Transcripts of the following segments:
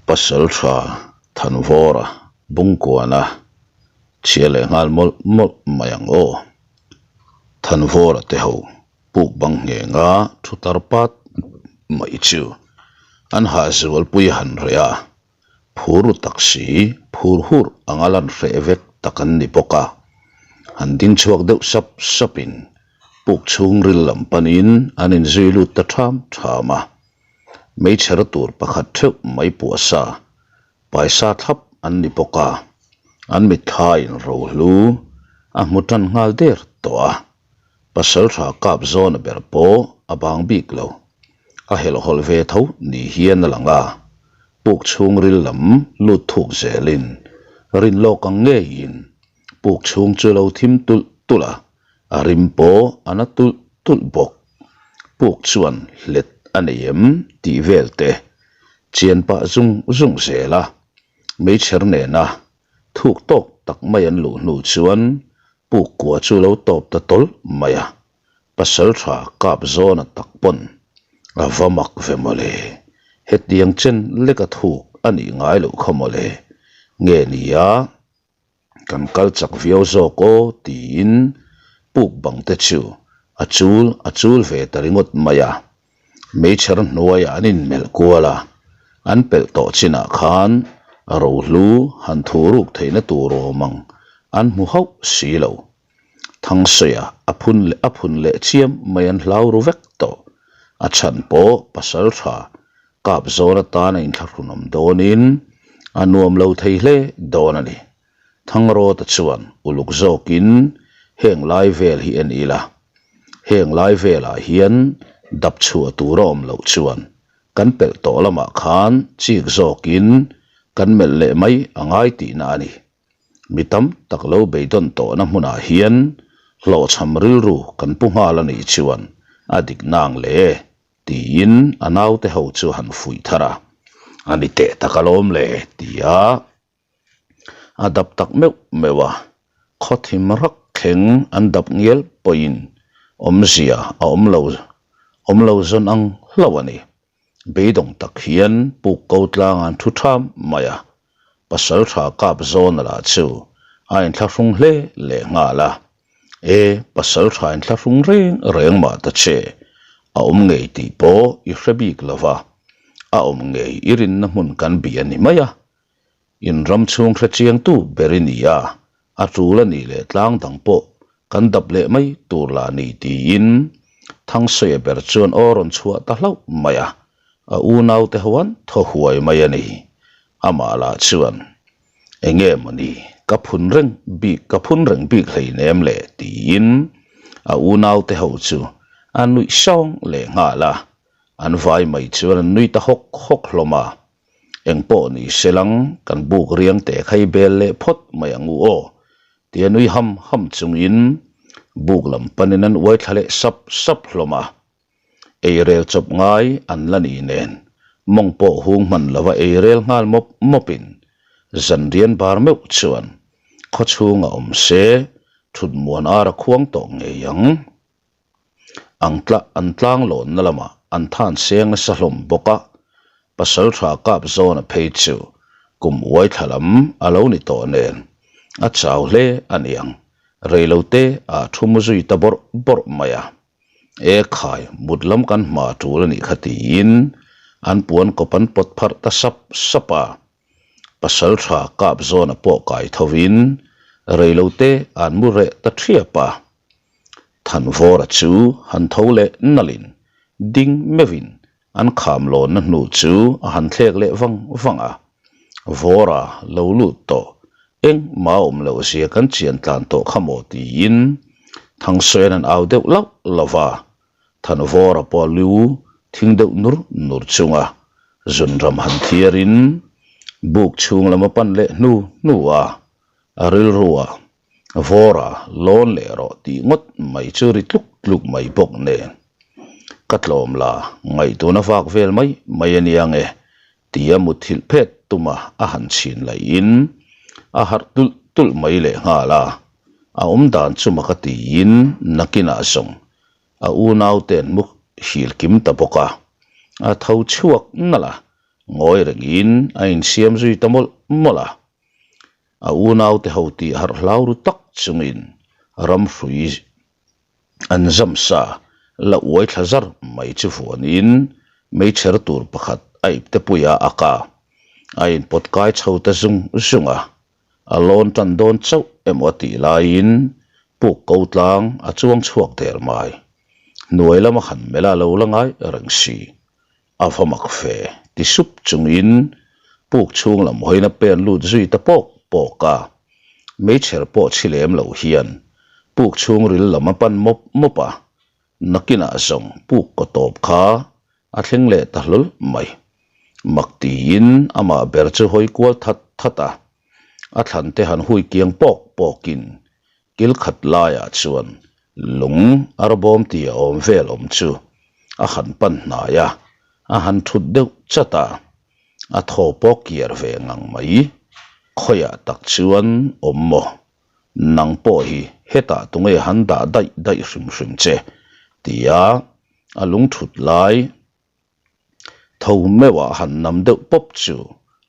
Pasaltha Thanvawra Bungkuana chhia leh nghal mawlh mawlh mai ang aw. Thanvawra te ho puk bang nghenga thu tar pat mai chu an hahzualpui a han reh a, phur ru tak si phur hur anga lan hreh vek tak an ni bawk a. Han ding chhuak deuh sap sapin puk chhungril lam panin an inzui lut ta ṭham ṭham a. Meichher tur pakhat theuh mai puahsa paisa thlap an ni bawk a, an mitthlaiin rohlu a hmu tan nghal der tawh a, pasaltha kap zawna ber pawh a bang bik lo. A helhhawlh ve tho ni hian a lang a, puk chhungril lam lut thuk zelin rin lawk ang ngeiin puk chhung chu lo thim tulh tulh a, a rim pawh a na tulh tulh bawk. Puk chuan hlet a nei em tih vel te chian pah zung zung zel a, meichher nena thuk tawk tak mai an luh hnu chuan puk kua chu lo tawp ta tawlh mai a, pasaltha kap zawna tak pawn a va mak ve mawle, hetiang chen leka thuk a nih ngai loh kha mawle, nge nia Kan kal chak viau zawk aw tiin puk bang te chu a chul a chul ve ta ringawt mai a. Meichher hnuaiah an inmelh kual a, an pelh tawh chinah khan rohlu han thuruk theihna tur awm ang an hmu hauh si lo. Thangsawiah a phun leh a phun leh chiam mai an hlau ru vek tawh. A chhan pawh pasal tha kap zawn atan a inthlahrunawm dawnin a nuam lo thei hle dawn a ni. Thangrawta chuan uluk zawkin heng lai vel hi en ila, heng lai velah hian dap chhuah tur a awm loh chuan kan pelh tawh lamah khan chik zawkin kan melh leh mai a ngai tihna a ni. Mi tam tak lo beidawn tawhna hmunah hian hlawhchham rilru kan pu nghal a nih chuan a dik nang le tiin a naute ho chu han fuih thar a, a ni teh tak alawm le tia a dap tak meuh meuh a, khawthim rak thleng an dap ngial pawhin awmzia a awm lo awm lo zawn ang hlauh a ni. Beidawng tak hian puk ko tlang an thu tham mai a, pasal tha kap zawna lah chu a inthlahrung hle leh nghal a. E, pasal tha inthlahrung reng reng mah ta che, a awm ngei tih pawh i hre bik lo va, a awm ngei i rinna hmun kan bih a ni mai a, In ram chhung hre chiangtu ber i ni a, a tul a nih leh tlang dang pawh kan dap leh mai tur lah ni tiin Thangsawiah ber chuan aw rawn chhuah ta hlauh mai a, a unaute ho an thaw huai mai a ni. Amah lah chuan, Enge maw ni, ka phun reng bik, ka phun reng bik hleinem le tiin a unaute ho chu a nuih sawng leh nghal a, an vai mai chuan an nui ta hawk hawk hlawm a. Eng pawh ni se lang, kan buk riang te kha i bel leh phawt mai ang u aw, tia nui ham ham chungin buk lam panin an uai thla leh sap sap hlawm a. Eirel chawp ngai an la ni nen, mawng pawh hung hman lova eirel nghal mawp mawpin zanrian bar meuh chuan khawchhunga awm se thut muan ar a khuang tawh ngei ang. Ang tla an tlang lawnna lamah an than seng nasa hlawm bawk a, pasal tha kap zawna phei chu kum uai thla lam a lo ni tawh nen a chau hle a niang, reilote ah thu mu zui ta bawrh bawrh mai a. E khai, mut lam kan hma tul a nih kha tiin an puan kawp an pawt pharh ta sap sap a. Pasal tha kap zawna pawh kai thovin reilote an mu reh ta thiap a. Thanvawra chu han tho leh nalhin ding meuhin an kham lawnna hnu chu a han thlek leh vang vang a. Vawra lo lut tawh, engmah a awm loh zia kan chian tlan tawh kha maw tiin Thangsawian an au deuh lauh lauh va. Thanvawra pawh a lu thing deuh nur nur chunga zunram han thiarin buk chhung lam a pan leh hnu hnu a, a rilru a Vawra lawn leh rawh tih ngawt mai chu ri tluk tluk mai bawk nen. Ka tlawm la, ngaihtuahna vak vel mai mai a nia nge tia mutthilh phet tuma a han chhin laihin a harh tulh tulh mai leh nghal a, a awm dan chu mak a tiin nakinah zawng a unau te an mu hil kim ta bawk a, a tho chhuak nalh a. Ngawi rengin a insiam zui ta mawlh mawlh a. A unaute ho tih harh hlau ru tak chungin ramhrui an zam sa la uai thla zar mai chu vuanin meichher tur pakhat a ipte puia a ak a, a inpawt kai chho ta zung zung a. A lawn tan dawn chauh emaw a tih laiin puk ko tlang a chuang chhuak der mai. Hnuai lama han melh a lo la ngai reng si. A va mak fe ti sup chungin puk chhung lam hawiin a pen lut zui ta pawk pawk a. Meichher pawh chhi lem lo hian puk chhung ril lam a pan mawp mawp a. Nakinah zawng puk kaw tawp kha a thleng leh ta hlawl mai. Mak tiin amah ber chu hawi kual that that a. A thlan te han hui kiang pawk pawkin kil khat laiah chuan lung arbawm tih a awm vel awm chu a han pan hnai a, a han thut deuh chat a. A thaw pawh kiar ve ngang mai. Khawiah tak chuan awm maw? Nang pawh hi hetah tunge han dah daih daih hrim hrim che? tia a lungthut lai tho meuh ah han nam deuh pawp chu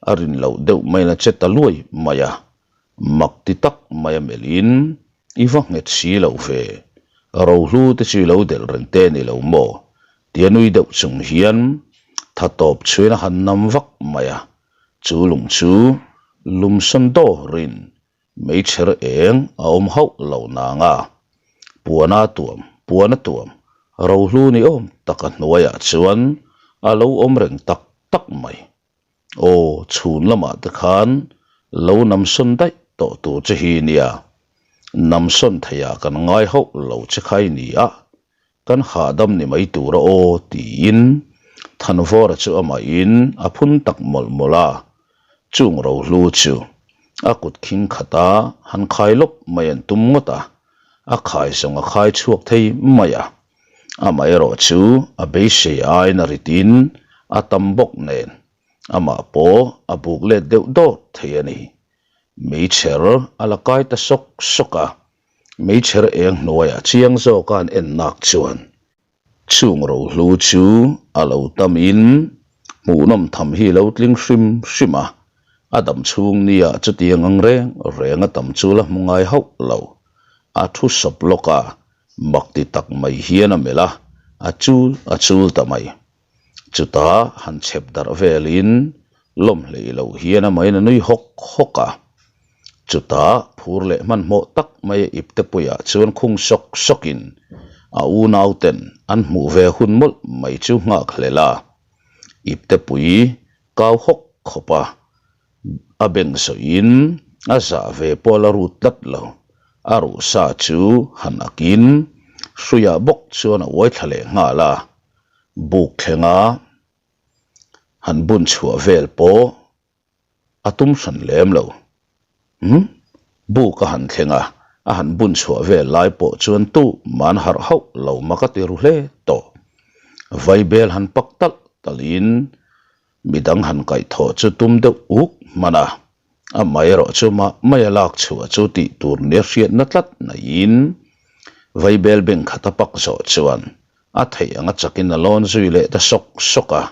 a rin loh deuh maiin a che ta luai mai a, mak ti tak mai a melhin i va nghet si lo ve, rohlu te chu i lo delh reng te ni lo maw? tia nui deuh chung hian tha tawp chhuin a han nam vak mai a, chu lung chu lumsawn dawrin Meichher eng a awm hauh lo nang a, puana tuam, puana tuam, rohlu ni awm tak a hnuaiah chuan a lo awm reng tak tak mai. Aw, chhun lamah te khan lo namsawn daih tawh tur che hi nia, namsawn theiah kan ngai hauh lo che khai nia, Kan hahdam ni mai tur a aw tiin Thanvawra chu amahin a phun tak mawlh mawlh a, chung rohlu chu a kut khing khata han khai lawp mai an tum ngawt a, a khai zawng a khai chhuak thei mai a, amaherawh chu a beisei aiin a ritin a tam bawk nen amah pawh a buk let deuh dawt thei a ni. Meichher a la kai ta sawk sawk a, Meichher eng hnuaiah chiang zawka an en nak chuan chung rohlu chu a lo tamin hmuhnawm tham hi lo tling hrim hrim a, a dam chhung nia chutiang ang reng reng a tam chu la hmu ngai hauh lo. A thu sawp lawk a, mak ti tak mai hian a melh a, a chul a chul ta mai. Chutah han chhep darh velin lawm hleih loh hian a main a nui hawk hawk a. Chutah phur leh hmanhmawh tak mai a ipte puiah chuan khung sawk sawkin a unauten an hmuh ve hun mawlh mai chu nghak hlel a. Ipte pui kau hawk khawp a, a beng zawhin a zah ve pawh la rut tlat lo. A ruhsa chu han akin hruiah bawk chuan a uai thla leh nghal a. Buk thlenga han bun chhuah vel pawh a tum hran lem lo. Umm, buk a han thleng a, a han bun chhuah vel lai pawh chuan tu man harh hauh lo mak a ti ru hle tawh. Vaibel han pak talh talhin midang han kaihthawh chu tum deuh uk hman a, Amaherawh chu mah maia lak chhuah chu tih tur nia hriatna tlat naiin Vaibel beng khat a pak zawh chuan a theih anga chakin a lawn zui leh ta sawk sawk a.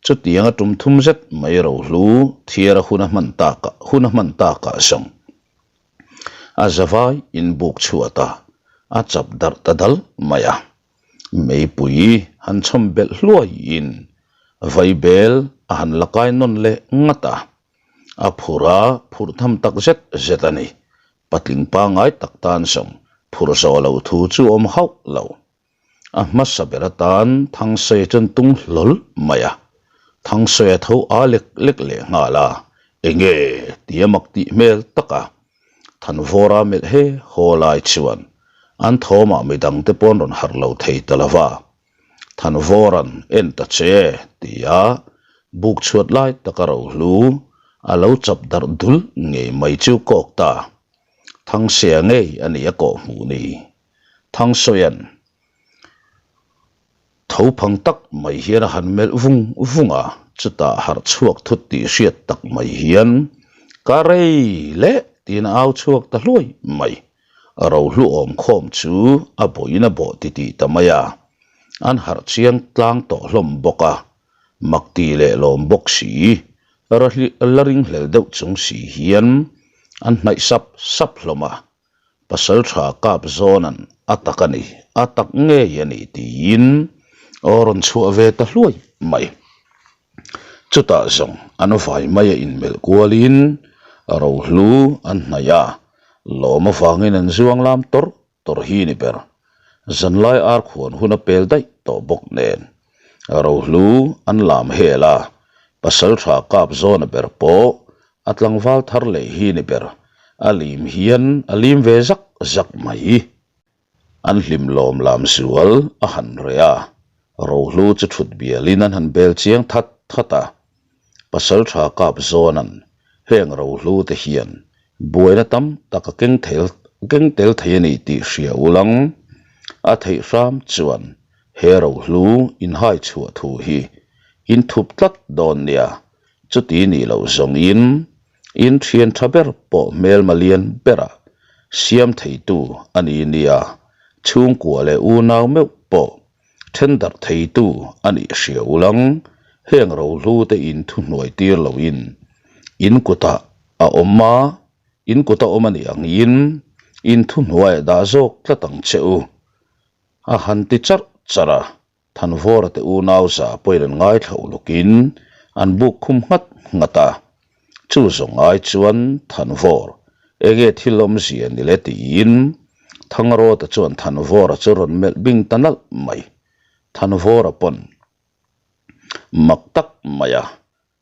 Chutianga tum thum zet mai rohlu thiara hun a hman takah hun a hman takah zawng a zavai inbuk chhuat a, a chap darh ta dal mai a. Meipui han chhawm belh hluaiin Vaibel a han la kai nawn leh ngat a. A phur a, phurh tham tak zet zet a ni. Patling pangngai tak tan zawng phurh zawh loh thu chu awm hauh lo. A hmasa ber atan Thangsawi chuan tung hlawl mai a. Thangsawi a tho a lek lek leh nghal a, Enge? tia mak tih hmel tak a. Thanvawra melh he haw lai chuan an thawmah midangte pawn rawn harh lo thei ta lo va. Thanvawra'n en ta che tia buk chhuat lai taka rohlu a lo chap darh dul ngei mai chu kawk ta. Thangsia ngei a ni a kawh hmuh ni. Thangsawia'n tho phang tak mai hian a han melh vung vung a, chutah harh chhuak thut tih hriat tak mai hian ka rei leh tiin a au chhuak ta hluai mai. Rohlu awmkhawm chu a bawhin a bawh titih ta mai a, an harh chiang tlang tawh hlawm bawk a. Makti leh lawm bawk si, la ringhlel deuh chung si hian an hnaih sap sap hlawm a. Pasaltha kap zawnan a tak a ni, a tak ngei a ni tiin aw rawn chhuah ve ta hluai mai. Chutah zawng an vai maia inmelh kualin rohlu an hnaih a, lawm avangin an zuang lam tawrh tawrh hi ni ber. Zanlai ar khuan hun a pel daih tawh bawk nen rohlu an lam hel a, pasaltha kap zawna ber pawh a tlangval thar leh hi ni ber, a lim hian a lim ve zak zak mai. An hlim lawm lam zual a han reh a, rohlu chu thut bialin an han bel chiang that that a. Pasaltha kap zawnan heng rohlu te hian buaina tam tak a keng thel keng tel thei a ni tih hria ulang a theih hram chuan he rohlu inhai chhuah thu hi in thup tlat dawn nia chuti nih loh zawngin In thian tha ber pawh hmelma lian berah siam theitu a ni nia, chhungkua leh unau meuh pawh then darh theitu a nih hria ulang, heng rohlu te in thuhnuai tir loin in kutah a awm a, in kuta awm a nih angin in thuhnuaiah dah zawk tlat ang che u, a han ti charh charh a. Thanvawra te unau za pawhin an ngaithla ulawkin an buk khum nghat nghat a. Chu zawng ai chuan Thanvawr, enge thil awmzia ni le tiin Thangrawta chuan Thanvawra chu rawn melh bing ta nalh mai. Thanvawra pawn mak tak mai a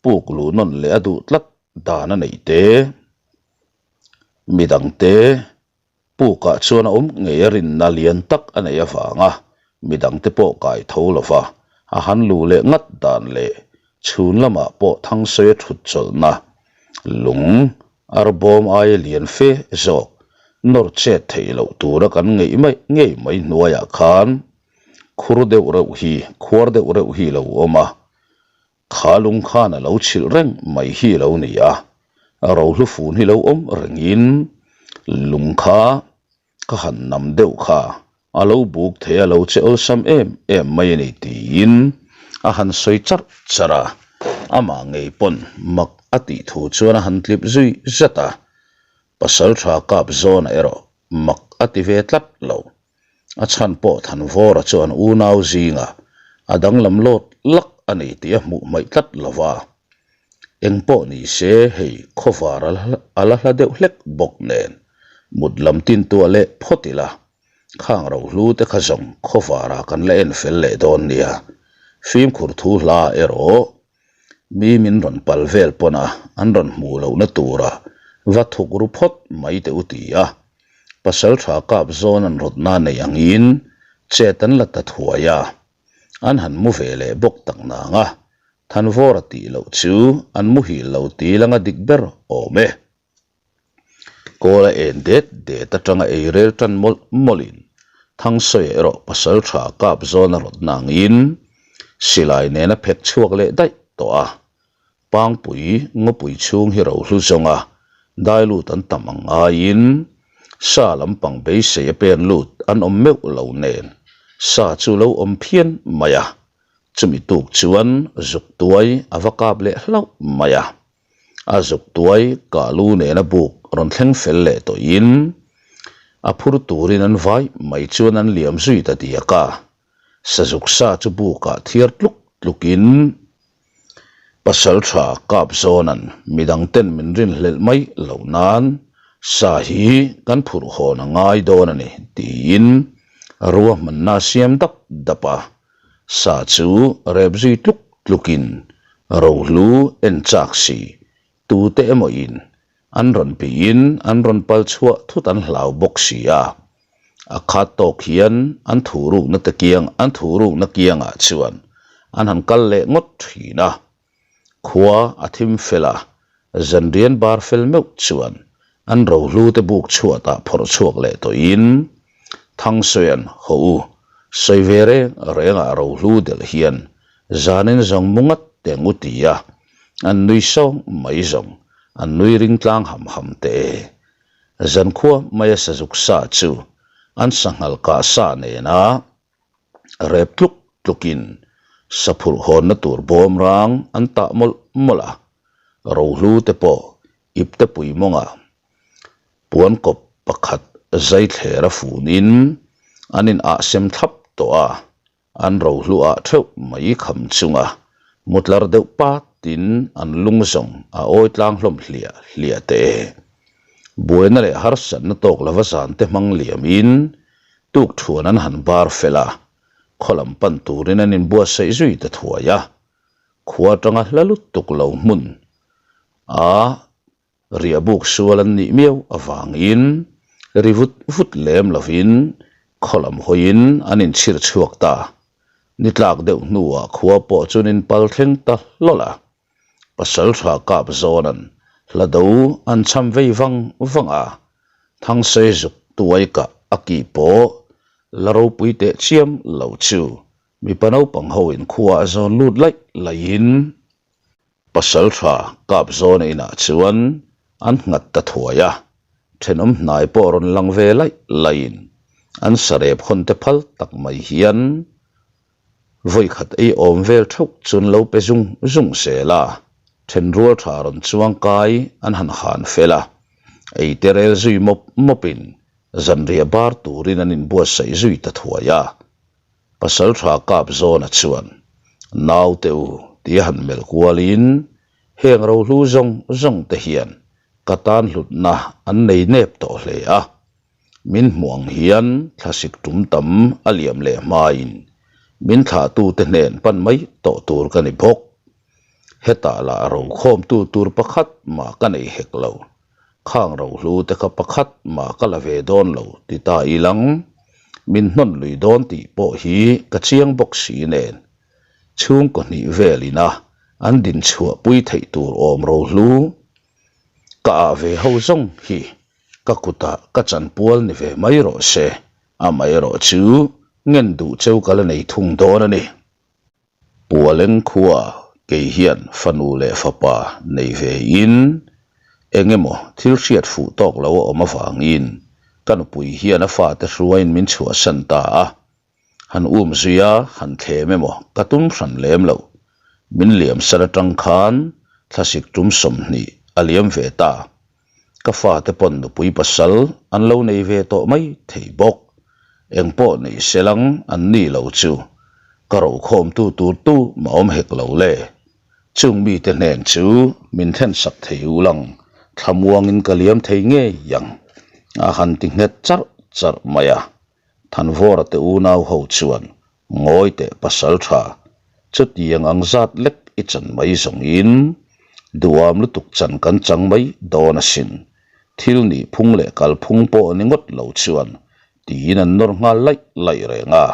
puk luh nawn leh a duh tlat dan a neih te, midangte Pukah chuan a awm ngei a rinna lian tak a neih avanga midangte pawh kai tho lova a han luh leh ngat dan leh chhun lamah pawh Thangsawi a thut chawlhna lung arbawm aia lian fe zawk nawr chet theih loh tura kan ngeih mai ngei mai hnuaiah khan khur deuh reuh hi khuar deuh reuh hi lo awm a. Kha lung khan a lo chhilh reng mai hi lo ni a, rohlu fun hi lo awm rengin lung kha ka han nam deuh kha a lo buk thei a lo che awlsam em em mai a ni tiin a han sawi charh charh a, amah ngei pawn mak a tih thu chuan a han tlip zui zat a, pasaltha kap zawnah erawh mak a ti ve tlat lo. A chhan pawh Thanvawra chuan unau zingah a danglam lawt lak a ni tih a hmuh hmaih tlat lo va. Eng pawh ni se hei khawvar a la hla deuh hlek bawk nen mut lam tin tuah leh phawt ila, khang rohlu te kha zawng khawvarah kan la en fel leh dawn nia. Fimkhur thu hla erawh Mi min rawn pal vel pawn a, an rawn hmuh lohna tura va thuk ru phawt mai teh u ti a. Pasaltha kap zawn an rawtna nei angin chet an la ta thuai a. An han mu ve leh bawk tak nang a, Thanvawra tih loh chu an muhil lo ti langa dik ber awm e. Kawl a en det det atanga ei rel tan mawlh mawlhin Thangsawi erawh pasal tha kap zawn a rawt nangin silai nen a phek chhuak leh daih tawh a. Pangpui ngawpui chhung hi rohlu zawnga dai lut an tam ang ngaiin sa lampang beisei a pen lut an awm meuh lo nen sa chu lo awm phian mai a, chumi tuk chuan zuk tuai a va kap leh hlauh mai a. A zuk tuai kah lu nena buk rawn thleng fel leh tawhin a phur turin an vai mai chuan an liam zui ta diak a. Sazuk sa chu bukah thiar tluk tlukin Pasaltha kap zawnan midang ten min rinhlelh mai loh nan sa hi kan phurh hawn a ngai dawn a ni tiin ruahmanna a siam dap dap a. Sa chu rep zui tluk tlukin rohlu en chak si tute emaw in an rawn pihin an rawn pal chhuah thut an hlau bawk si a. A khat tawk hian an thurukna te kiang an thurukna kiangah chuan an han kal leh ngawt thin a. Khua a thim fel a, zanrian bar fel meuh chuan an rohlu te buk chhuatah phawrh chhuak leh tawhin Thangsawian haw u sawi ve reng rengah rohlu delh hian zanin zawng mu ngat teng u ti a, an nui sawng mai zawng an nui ring tlang ham ham teh e. Zankhua maia sazuk sa chu an sanghal kah sa nena rep tluk tlukin. Saphurh hawnna tur bawm rang an tah mawlh mawlh a, rohlu te pawh iptepui mawngah puan kawp pakhat zai thler a funin an in ah sem thlap tawh a, an rohlu ah theuh mai kham chunga mutlar deuh patin an lung zawng a awi tlang hlawm hliah hliah teh e. Buaina leh harsatna tawk lova zan te hmang liamin tuk thuan an han bar fel a, khaw lam pan turin an inbuatsaih zui ta thuai a, khua atanga hla lutuk lo hmun a riah buk sual an nih miau avangin ri vut vut lem lovin khaw lam hawiin an inchhir chhuak ta. Ni tlak deuh hnuah khua pawh chuan inpal thleng ta hlawl a, Pasal tha kap zawnan hla do an cham vei vang vang a, Thangsei zuk tuai kah a ki pawh la ropui teh chiam lo chu mipa naupang ho in khua a zawn lut laih laihin Pasal tha kap zawna inah chuan an nghat ta thuai a, thenawm hnai pawh rawn lang ve laih laihin an sarep hawn te phal tak mai hian Vawi khat ei awm vel theuh chuan lo pe zung zung zel a, thenrual tha rawn chuang kai an han han fel a, ei te rel zui mawp mawpin zanriah bar turin an inbuatsaih zui ta thuai a. Pasal tha kap zawna chuan, Naute u tia han melh kualin heng rohlu zawng zawng te hian ka tan hlutna an nei nep tawh hle a, Min hmuh ang hian thlasik tum tam a liam leh hmain min thlahtute hnen pan mai tawh tur ka ni bawk. Hetah lah rokhawmtu tur pakhat mah ka nei hek lo. Khang rohlu te kha pakhat mah ka la ve dawn lo ti ta ilang min hnawn lui dawn tih pawh hi ka chiang bawk si nen chhungkaw hnih velina an dinchhuahpui theih tur awm rohlu ka ah ve ho zawng hi Ka kutah ka chanpual ni ve mai rawh se, amaherawh chu ngen duh cheu ka la nei thung dawn a ni. Pualeng khua kei hian fanu leh fapa nei ve in eng emaw thil hriat fuh tawk lo a awm avangin ka nupui hian a fate hruaiin min chhuahsan ta a, han um zui a han thlem emaw ka tum hran lem lo. Min liam sal atang khan thlasik tum 20 a liam ve ta. Ka fate pawn nupui pasal an lo nei ve tawh mai thei bawk. Engpawh nei selang an ni lo chu ka rokhawmtu tur tu mah awm hek lo le. Chung mite hnen chu min thlensak thei u lang, thlamuangin ka liam thei ngei ang a han ti nghet charh charh mai a. Thanvawra te unau ho chuan Ngawi teh pasal tha, chutiang ang zat lek i chan mai zawngin duham lutuk chan kan chang mai dawn asin. Thil nih phung leh kal phung pawh ni ngawt lo chuan tiin an nawr nghal laih laih reng a.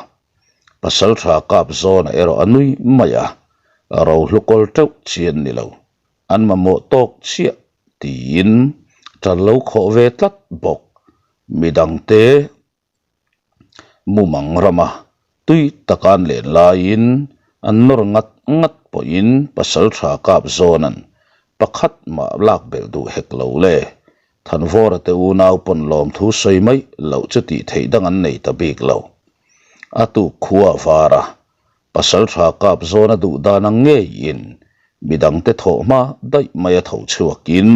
Pasal tha kap zawna erawh a nui mai a, rohlu kawl teuh chi an ni lo, an mamawh tawk chiah tiin tan lo khawh ve tlat bawk. Midangte mumang rama tui taka an len laiin an nawr ngat ngat pawhin pasal tha kap zawnan pakhat mah lak belh duh hek lo le. Thanvawra te unau pawn lawmthu sawi mai loh chu tih theih dang an nei ta bik lo. A tuk khua var a, pasal tha kap zawna duh dan ang ngeiin midangte thawh hma daih mai a tho chhuakin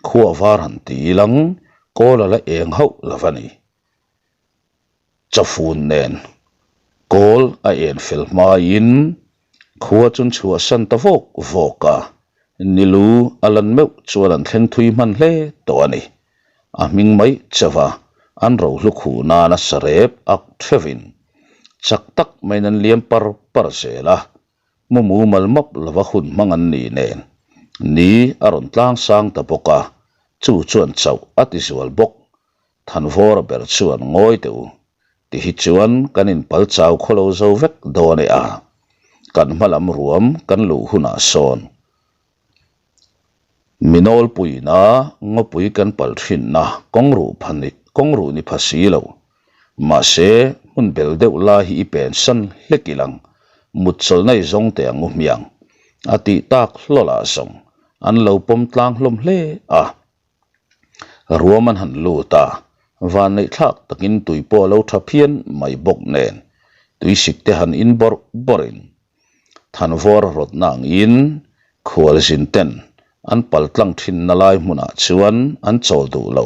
khua var han ti ilang kawl a la eng hauh lo a ni. Chawfun nen kawl a en fel hmain khua chun chhuahsan ta vawk vawk a, nilu a lan meuh chuan an thleng thui hman hle tawh a ni. A hming mai chauh a, an rohlu khuh nana sarep ak theuhin chak tak maiin an liam par par zel a, mu mumal map lova hun hmang an ni nen ni a rawn tlang sang ta bawk a, chu chuan chauh a ti zual bawk. Thanvawra ber chuan ngawi teh u, ti hi chuan kan inpal chau khaw lo zo vek dawn e a, kan hma lam ruam kan luh hunah sawn Mi nawlpuina ngawpui kan pal thinna kawngruh pha ni kawngruh ni pha si lo. Mahse, hmun bel deuh lai hi i pensan hlek ilang, mut chawlhna i zawng teh ang u hmiang. A tih tak hlawlah zawng an lo pawm tlang hlawm hle a. Ruam an han lut a, vanneih thlak takin tui pawh a lo tha phian mai bawk nen, tuisik te han in bawrh bawrhin. Thanvawr rawtna angin khualzin ten an paltlang thinna lai hmunah chuan an chawl duh lo.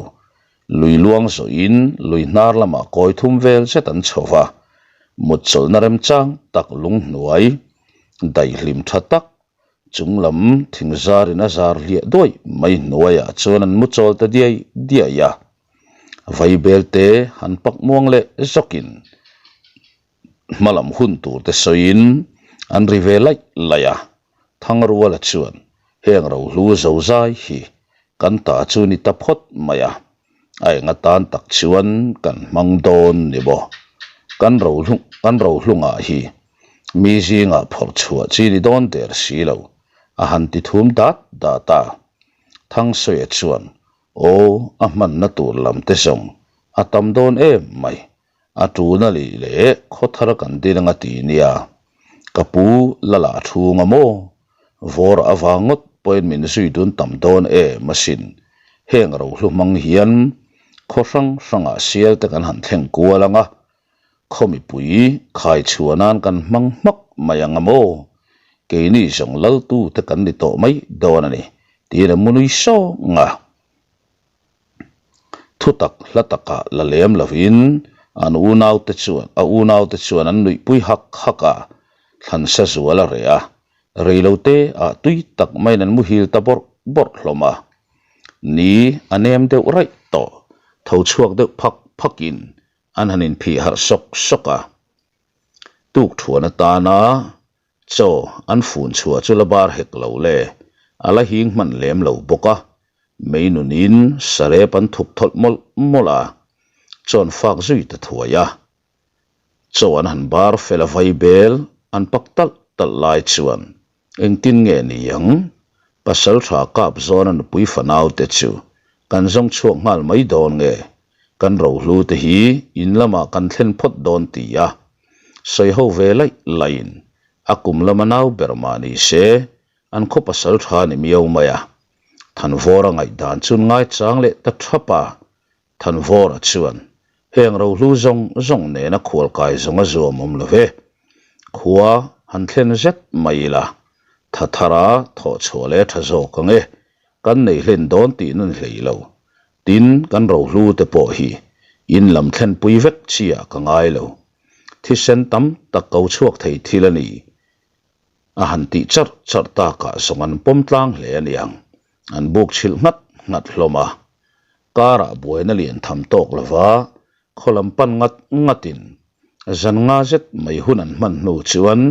Lui luang zawhin lui hnar lamah kawi thum vel zet an chho va, mut chawlhna remchang tak lunghnuai daihlim tha tak chung lam thing zarin a zar hliah duai mai hnuaiah chuan an mu chawl ta diai diai a. Vaibel te han pak muang leh zawkin hma lam hun tur te sawiin an ri ve laih laih a, Thangruala chuan heng rohlu zo zai hi kan ta chu ni ta phawt mai a, a eng atan tak chuan kan hmang dawn ni maw? Kan rohlu kan rohlungah hi mi zingah phawrh chhuah chi ni dawn der si lo, a han ti thum dat dat a. Thangsawiah chuan aw a hmanna tur lam te zawng a tam dawn em mai, A tuna lih leh khawthar kan din anga ti nia, ka pu la lah thung a maw? Vawr avang ngawt pawhin min zui dun tam dawn em asin. Heng rohlu hmang hian khaw hrang hrangah sial te kan han thleng kual anga, khaw mipui khai chhuah nan kan hmang hmak mai ang a maw? Keini zawng laltu te kan ni tawh mai dawn a ni, tiin a mu nui sawng a. Thutak hla takah la lem lovin an unaute chuan a unaute chuan an nuihpui hak hak a, thlansa zual a reh a, reilote ah tui tak maiin an muhil ta bawrh bawrh hlawm a. Ni a nem deuh raih tawh, tho chhuak deuh phak phakin an han inphih harh sawk sawk a. Tuk thuan atana Chaw an fun chhuah chu la bar hek lo le, a la hing hman lem lo bawk a, mei nunin sarep an thup thawlh mawlh mawlh a, chaw an fak zui ta thuai a. Chaw an han bar fel a vai bel an pak talh talh lai chuan engtin nge ni ang? Pasal tha kap zawna nupui fanau te chu kan zawng chhuak nghal mai dawn nge? Kan rohlu te hi in lamah kan thlen phawt dawn ti a, sawi ho ve laih laihin a kum lama nau ber mah ni se an khaw pasal tha ni miau mai a. Thanvawra ngaihdan chun ngaichang leh ta thap a, Thanvawra chuan heng rohlu zawng zawng nena khualkai zawng a zuam awm lo ve. Khua han thlen zet mai ila, tha thara thawh chhuah leh tha zawk ang e, kan nei hlen dawn tih na ni hlei lo. Tin, kan rohlu te pawh hi in lam thlenpui vek chi ah ka ngai lo. Thisen tam tak ko chhuak thei thil a ni. A han tih charh charh takah zawng an pawm tlang hle a niang. An buk chhilh nghat nghat hlawm a. Karah buaina lian tham tawk lova khaw lam pan ngat ngatin zan nga zet mai hun an hman hnu chuan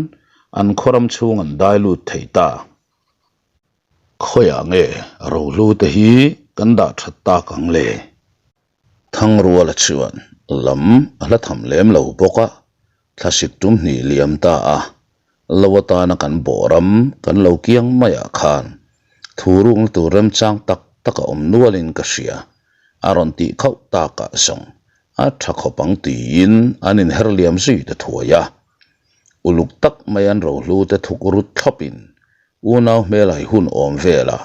an khaw ram chhung an dai lut thei ta. Khawiah nge rohlu te hi kan dah that tak ang le? Thangruala chuan lam a hla tham lem lo bawk a, thlasik tum hnih liam ta a, lo atana kan bawh ram kan lo kiang maiah khan thu rukna tur remchang tak tak a awm nualin ka hria, a rawn tih khauh takah zawng a tha khawp ang tiin an inher liam zui ta thuai a. Uluk tak mai an rohlu te thuk rut thlawpin Unau hmelai hun awm velah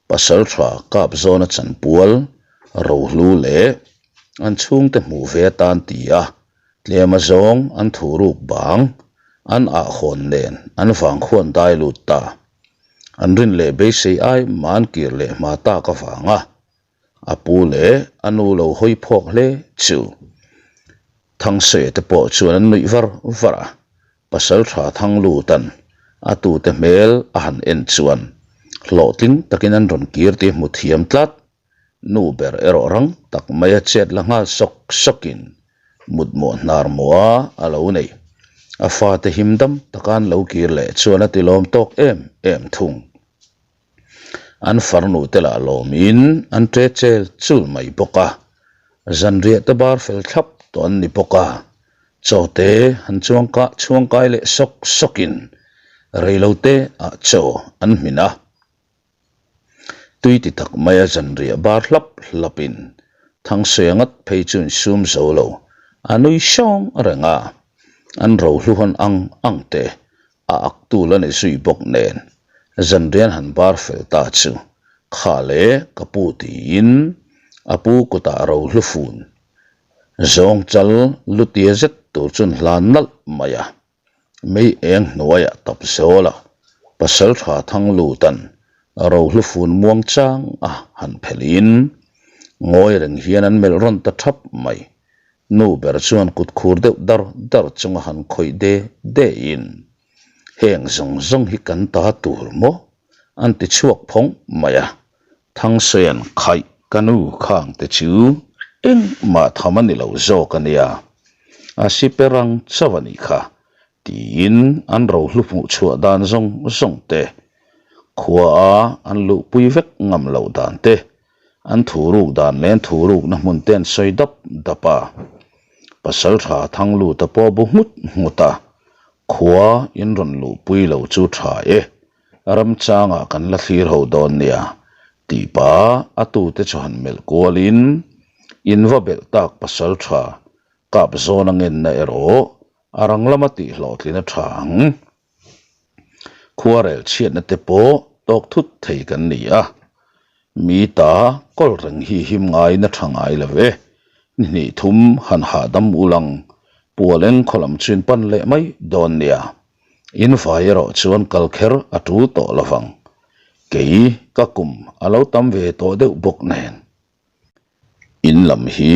pasal tha kap zawna chanpual, rohlu leh an chhungte hmuh ve atan ti a, tlem azawng an thu ruk bang, an ahhawn nen an vang khuan dai lut ta. An rin leh beisei ai mah an kir leh hma tak avanga A pu leh a nu lo hawi phawk hle chu Thangsawi te pawh chuan an nuih var var a, pasal tha Thanglutan a tute hmel a han en chuan hlawhtling takin an rawn kir tih hmu thiam tlat. Nu ber erawh rang tak mai a chet la nghal sawk sawkin mutmawh hnar mawha a lo nei. A fate him dam taka an lo kir leh chuan a tilawm tawk em em thung. An farnu te lah lawmin an ṭe chel chul mai bawk a, zanriah te bar fel thlap tawh an ni bawk a, chaw te han chuang kah chhuang kai leh sawk sawkin reilo te ah chaw an hmin a. Tui ti tak maia zanriah bar hlap hlapin Thangsuia ngat phei chu insum zo lo a nui sawng reng a, an rohluhawn ang ang te A ak tul a ni zui bawk nen zanrian han bar fel ta chu kha le ka pu tiin a pu kutah ro hlu fun zawng chal lutia zet tur chuan hlan nalh mai a. Mei eng hnuaiah tap zawl a, Pasaltha Thanglutan rohlu fun muang chang a han phelhin ngawi reng hian an melh rawn ta thap mai. Nu ber chuan kut khur deuh dar dar chunga han khawih de de in, Heng zawng zawng hi kan ta tur maw? an ti chhuak phawng mai a. Thangsawian khaih ka nu khang te chu engmah tham a ni lo zawk a nia, a si per ang chauh a nih kha tiin an rohlu hmuh chhuah dan zawng zawng te, khua a an luhpui vek ngam loh dan te, an thuruk dan leh an thurukna hmun te an sawi dap dap a. Pasaltha Thangluta pawh bu nghut nghut a, khua in rawn luhpui lo chu tha e, Ramchangah kan la thlir ho dawn nia tih pah a tute chu han melh kualin in va belh tak pasal tha kap zawn a ngenna erawh a rang lama tih hlawhtlin a tha ang. Khuarel chhiatna te pawh tawk thut thei kan ni a, mi ta kawl reng hi him ngaiin a tha ngai lo e, ni hnih thum han hahdam ulang Pualeng khaw lam chu in pan leh mai dawn nia. In vai erawh chuan kal kher a tul tawh lo vang. Kei ka kum a lo tam ve tawh deuh bawk nen. In lam hi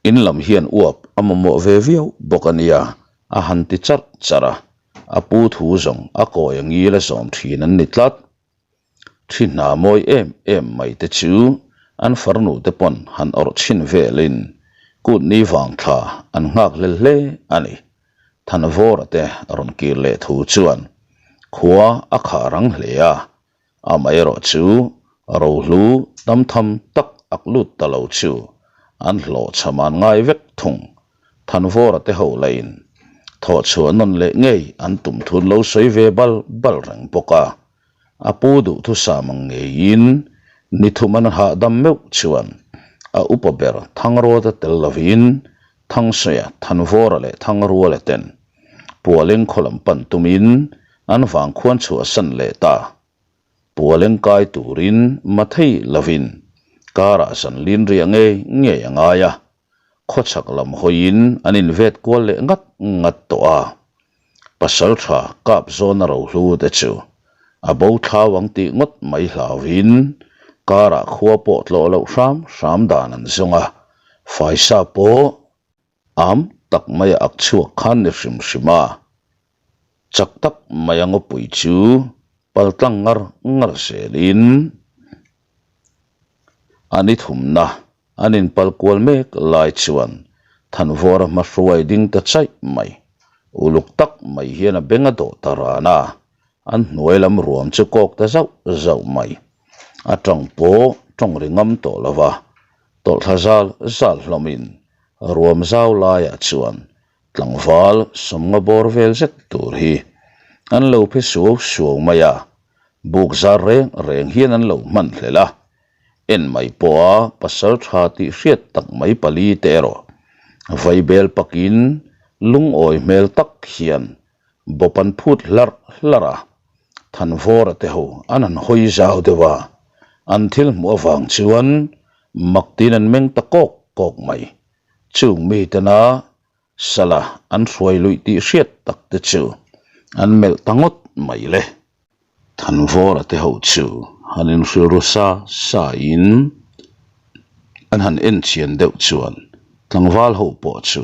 in lam hian uap a mamawh ve viau bawk a nia a han ti charh charh a, a pu thu zawng a kawi a ngil a zawm thin an ni tlat. Thi hna mawi em em mai te chu an farnu te pawn han awrh chhin velin kut ni vang thla an nghak hlel hle a ni. Thanvawra te rawn kir leh thu chuan khua a khah rang hle a, amaherawh chu rohlu tam tham tak ak lut ta lo chu an hlawhchham an ngai vek thung. Thanvawra te ho lahin thawhchhuah nawn leh ngei an tum thun lo sawi ve bal bal reng bawk a. A pu duhthusam ang ngeiin ni thum an hahdam meuh chuan a upa ber Thangrawta tel lovin Thangsaia, Thanvawra leh Thangruala ten Pualeng khaw lam pan tumin an vangkhuan chhuahsan leh ta. Pualeng kai turin mathei lovin karah zan lin riah ngei ngei a ngai a. Khawchhak lam hawiin an invet kual leh ngat ngat tawh a, pasal tha kap zawna rohlu te chu a bo thlau ang tih ngawt mai hlauhin karah khua pawh tlawh loh hram hram dan an zawng a, faisa pawh am tak maia ak chhuak khan ni hrim hrim a, chak tak maia ngawpui chu paltlang ngar ngar zelin a ni thumna An inpal kual mek lai chuan Thanvawra hmahruai ding ta chaih mai. Uluk tak mai hian a beng a dawh ta ran a, an hnuai lam ruam chu kawk ta zauh zauh mai. A tawng pawh tawng ri ngam tawh lo va, tawlhthla zal zal hlawmin ruam zau laiah chuan tlangval sawmnga bawr vel zet tur hi an lo phe suau suau mai a, buk zar reng reng hian an lo hman hlel a. En mai pawha pasal tha tih hriat tak mai pali te erawh vaibel pakin lungawi hmel tak hian bawp an phut hlarh hlarh a, Thanvawra te ho an han hawi zau deuh a, an thil hmuh avang chuan mak tin an meng ta kawk kawk mai. Chung mitena Sala an hruai luih tih hriat tak te chu an melh ta ngawt mai le. Thanvawra te ho chu han inhrilru sa sa in an han en chian deuh chuan tlangval ho pawh chu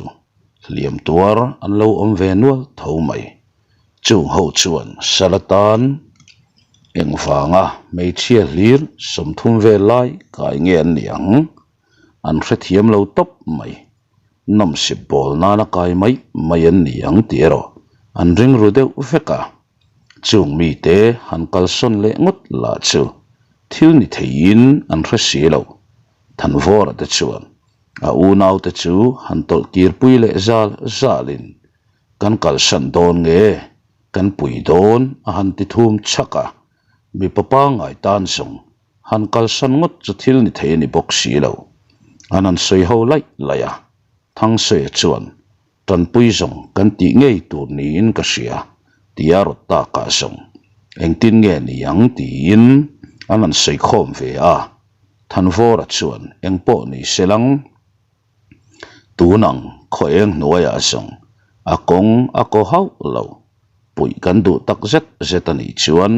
hliam tuar an lo awm ve nual tho mai. Chung ho chuan Sala tan engvanga hmeichhia hlir 30 vel lai kai nge an nih ang an hrethiam lo tawp mai. Nawmsip bawl nana kai mai mai an ni ang tih erawh an ring ru deuh vek a. Chung mite han kalsawn leh ngawt lah chu thil ni theiin an hre si lo. Thanvawra te chuan a unaute chu han tawlh kirpui leh zal zalin kan kalsan dawn nge kan pui dawn a han ti thum chhak a, mipa pangngai tan zawng Han kalsan ngawt chu thil ni thei a ni bawk si lo. An han sawi ho laih laih a, Thangsaia chuan, Tanpui zawng kan tih ngei tur niin ka hria, tia rawt takah zawng engtin nge ni ang tiin an han sawi khawm ve a. Thanvawra chuan engpawh ni se lang. Tun ang khaw eng hnuaiah zawng A kawng a kaw hauh lo. Puih kan duh tak zet zet a nih chuan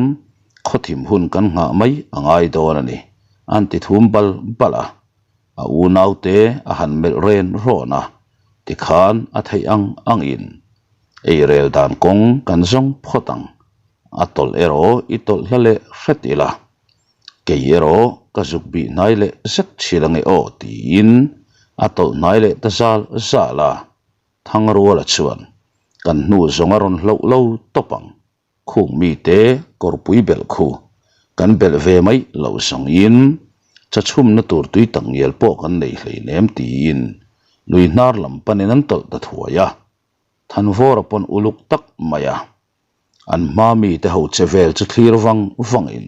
khawthim hun kan nghah mai a ngai dawn a ni, an ti thum bal bal a. A unaute a han melh ren rawn a, tikhan a theih ang angin eirel dan kawng kan zawng phawt ang. A tawlh erawh i tawlh hla leh hret ila, kei erawh ka zuk bih hnai leh zet chhil ange aw tiin a tawlh hnai leh ta zal zal a. Thangruala chuan kan hnu zawng a rawn hloh lo tawp ang. Khung mite kawrpui belh khu kan belh ve mai loh zawngin chachhumna tur tui tak ngial pawh kan nei hleinem tiin lui hnar lam panin an tawlh ta thuai a. Thanvawra pawn uluk tak mai a. An hma mite ho che vel chu thlir vang vangin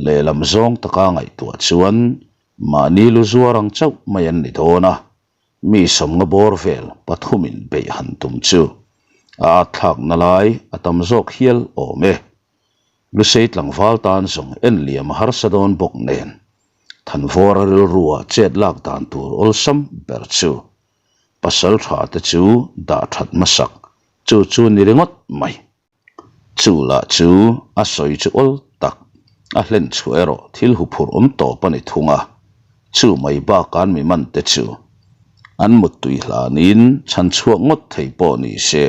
lehlam zawng taka ngaihtuah chuan mahni lu zuar ang chauh mai an ni dawn a. Mi sawmnga bawr vel pathumin beih han tum chu a at thlakna lai a tam zawk hial awm e. Lusei tlangval tan zawng en liam a harsa dawn bawk nen Thanvawra rilrua chet lak dan tur awlsam ber chu pasal tha te chu dah that hmasak chu chu ni ringawt mai. Chu lah chu a sawi chu awl tak, a hlen chhuah erawh thil huphurh awm tawp a ni thung a, chu mai bakah an mi man te chu an muttui hlanin chhan chhuak ngawt thei pawh ni se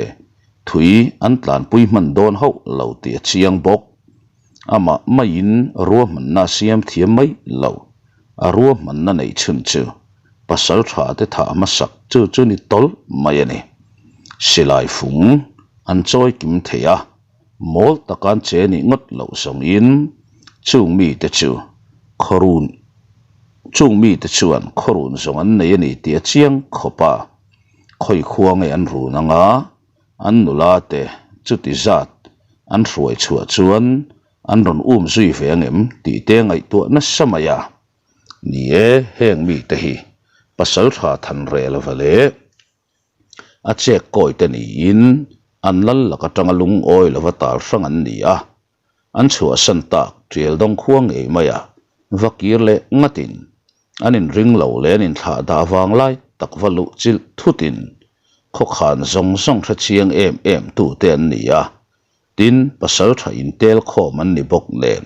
thui an tlanpui hman dawn hauh lo tih a chiang bawk. Amah maiin ruahmanna a siam thiam mai lo, a ruahmanna neih chhun chu pasal tha te thah hmasak chu chu ni tawlh mai a ni. Silai fung an chawi kim thei a, mawl taka an che nih ngawt loh zawngin chung mite chu khawrun chung mite chuan khawrun zawng an nei a ni tih a chiang khawp a, khawi khua nge an run anga an nula te chuti zat an hruai chhuah chuan an rawn um zui ve angem tih te ngaihtuah nasa mai a. Ni e, heng mite hi pasal tha than reh lova leh a chek kawi te niin an lal lak atanga lungawi lova tal hrang an ni a, an chhuahsan tak tial dawng khua ngei mai a, va kir leh ngatin an inring lo leh an inthlah dah vang lai tak va luh chilh thutin khawkhan zawng zawng hre chiang em em tute an ni a, Tin, pasal tha intel khawm an ni bawk nen,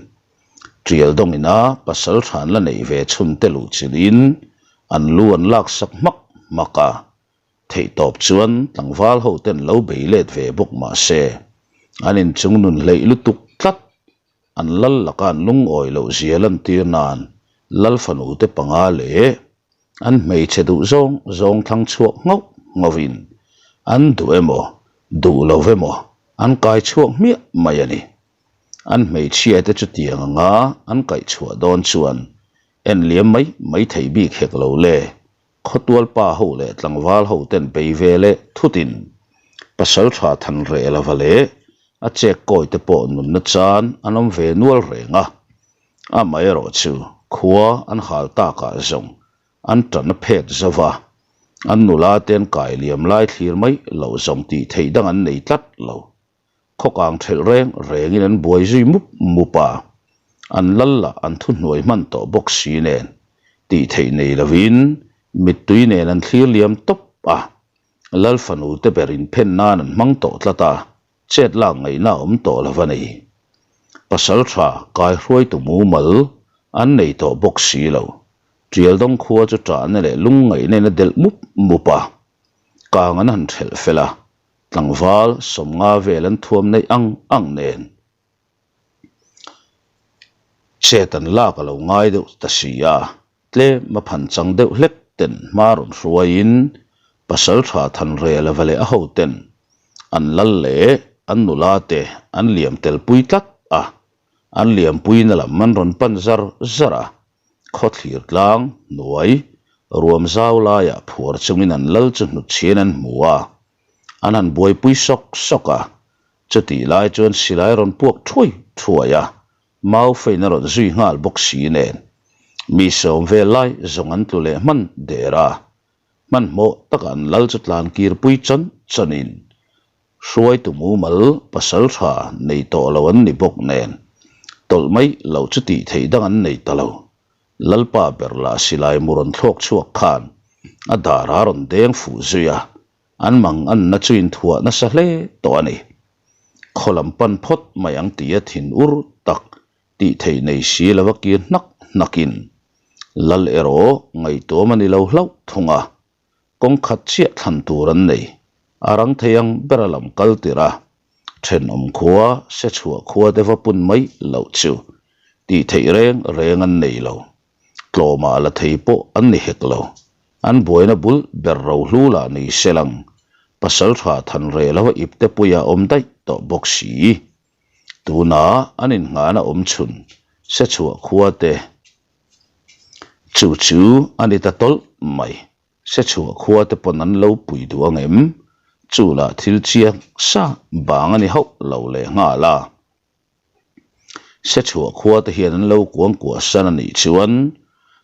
Tial dawngina pasal tha an la neih ve chhun te luh chilhin an lu an laksak hmak hmak a, theihtawp chuan tlangval ho ten lo bei let ve bawk mah se, an inchung nun hleih lutuk tlat, an lal laka an lungawi loh zia lantir nan lal fanu te panga leh An hmeichhe duh zawng zawng thlang chhuak nghauh nghauhin an duh emaw duh lo emaw an kai chhuak hmiah mai a ni. An hmeichhia te chutiang anga an kaih chhuah dawn chuan en liam mai mai thei bik hek lo le, khawtual pa ho leh tlangval ho ten bei ve leh thutin pasal tha than reh lova leh a chek kawi te pawh nunna chan an awm ve nual reng a. Amaherawhchu khua an hal takah zawng an tan a phet zo va, an nula te an kai liam lai thlir mai loh zawng tih theih dang an nei tlat lo. Khawkang thelh reng rengin an buai zui mup mup a, an lal lah an thuhnuai hman tawh bawk si nen tih theih nei lovin mittui nen an thlir liam tawp a, lal fanu te ber inphen nan an hmang tawh tlat a, Chet lak ngaihna a awm tawh lo a ni. Pasal tha kaihruaitu mumal an nei tawh bawk si lo. Tialdawng khua chu ṭahna leh lungngaihna in a delh mup mup a. Kang an han ṭhelh fel a, tlangval sawmnga vel an thuam neih ang ang nen. Chet an lak a lo ngai deuh ta si a, Tlem a phan chang deuh hlek ten hma rawn hruaiin pasal tha than rel ava leh a ho ten an lal leh an nula te an liam tel pui tlat a, an liam puina lam an rawn pan zar zar a, khawthlir tlang hnuai ruam zau laiah phuar chungin an lal chu hnutchhian an hmu a, an han buaipui sawk sawk a, chutih lai chuan silai rawn puak thuai thuai a, Mau fein a rawn zui nghal bawk si nen, mi sawm vel lai zawng an tlu leh hman der a. Hmanhmawh taka an lal chu tlan kir pui chawn chawnin hruaitu mumal pasal tha nei tawh lo an ni bawk nen, tawlh mai lo chu tih theih dang an nei ta lo. Lalpa ber lah silai mu rawn thlawk chhuak khan a dar a rawn deng fuh zui a. An mang anna chu inthuah nasa hle tawh a ni. Khaw lam pan phawt mai ang tia thin ur tak tih theih nei si lova kir hnak hnakin Lal erawh ngaihtuam a ni lo hlauh thung a, kawng khat chiah thlan tur an nei. A rang thei ang bera lam kal tir a, thenawm khua, se chhuah khua te va pun mai loh chu tih theih reng reng an nei lo. Tlawmah la thei pawh an ni hek lo. An buaina bul ber ro hlu lah ni se lang, pasal tha than reh lova ipte puia awm daih tawh bawk si. Tuna an innghahna awm chhun se chhuah khua te chu chu a ni ta tawlh mai. Se chhuah khua te pawn an lo pui duh ang em? Chu lah thil chiang sa bang a ni hauh lo leh nghal a. Se chhuah khua te hian an lo kuang kuah san a nih chuan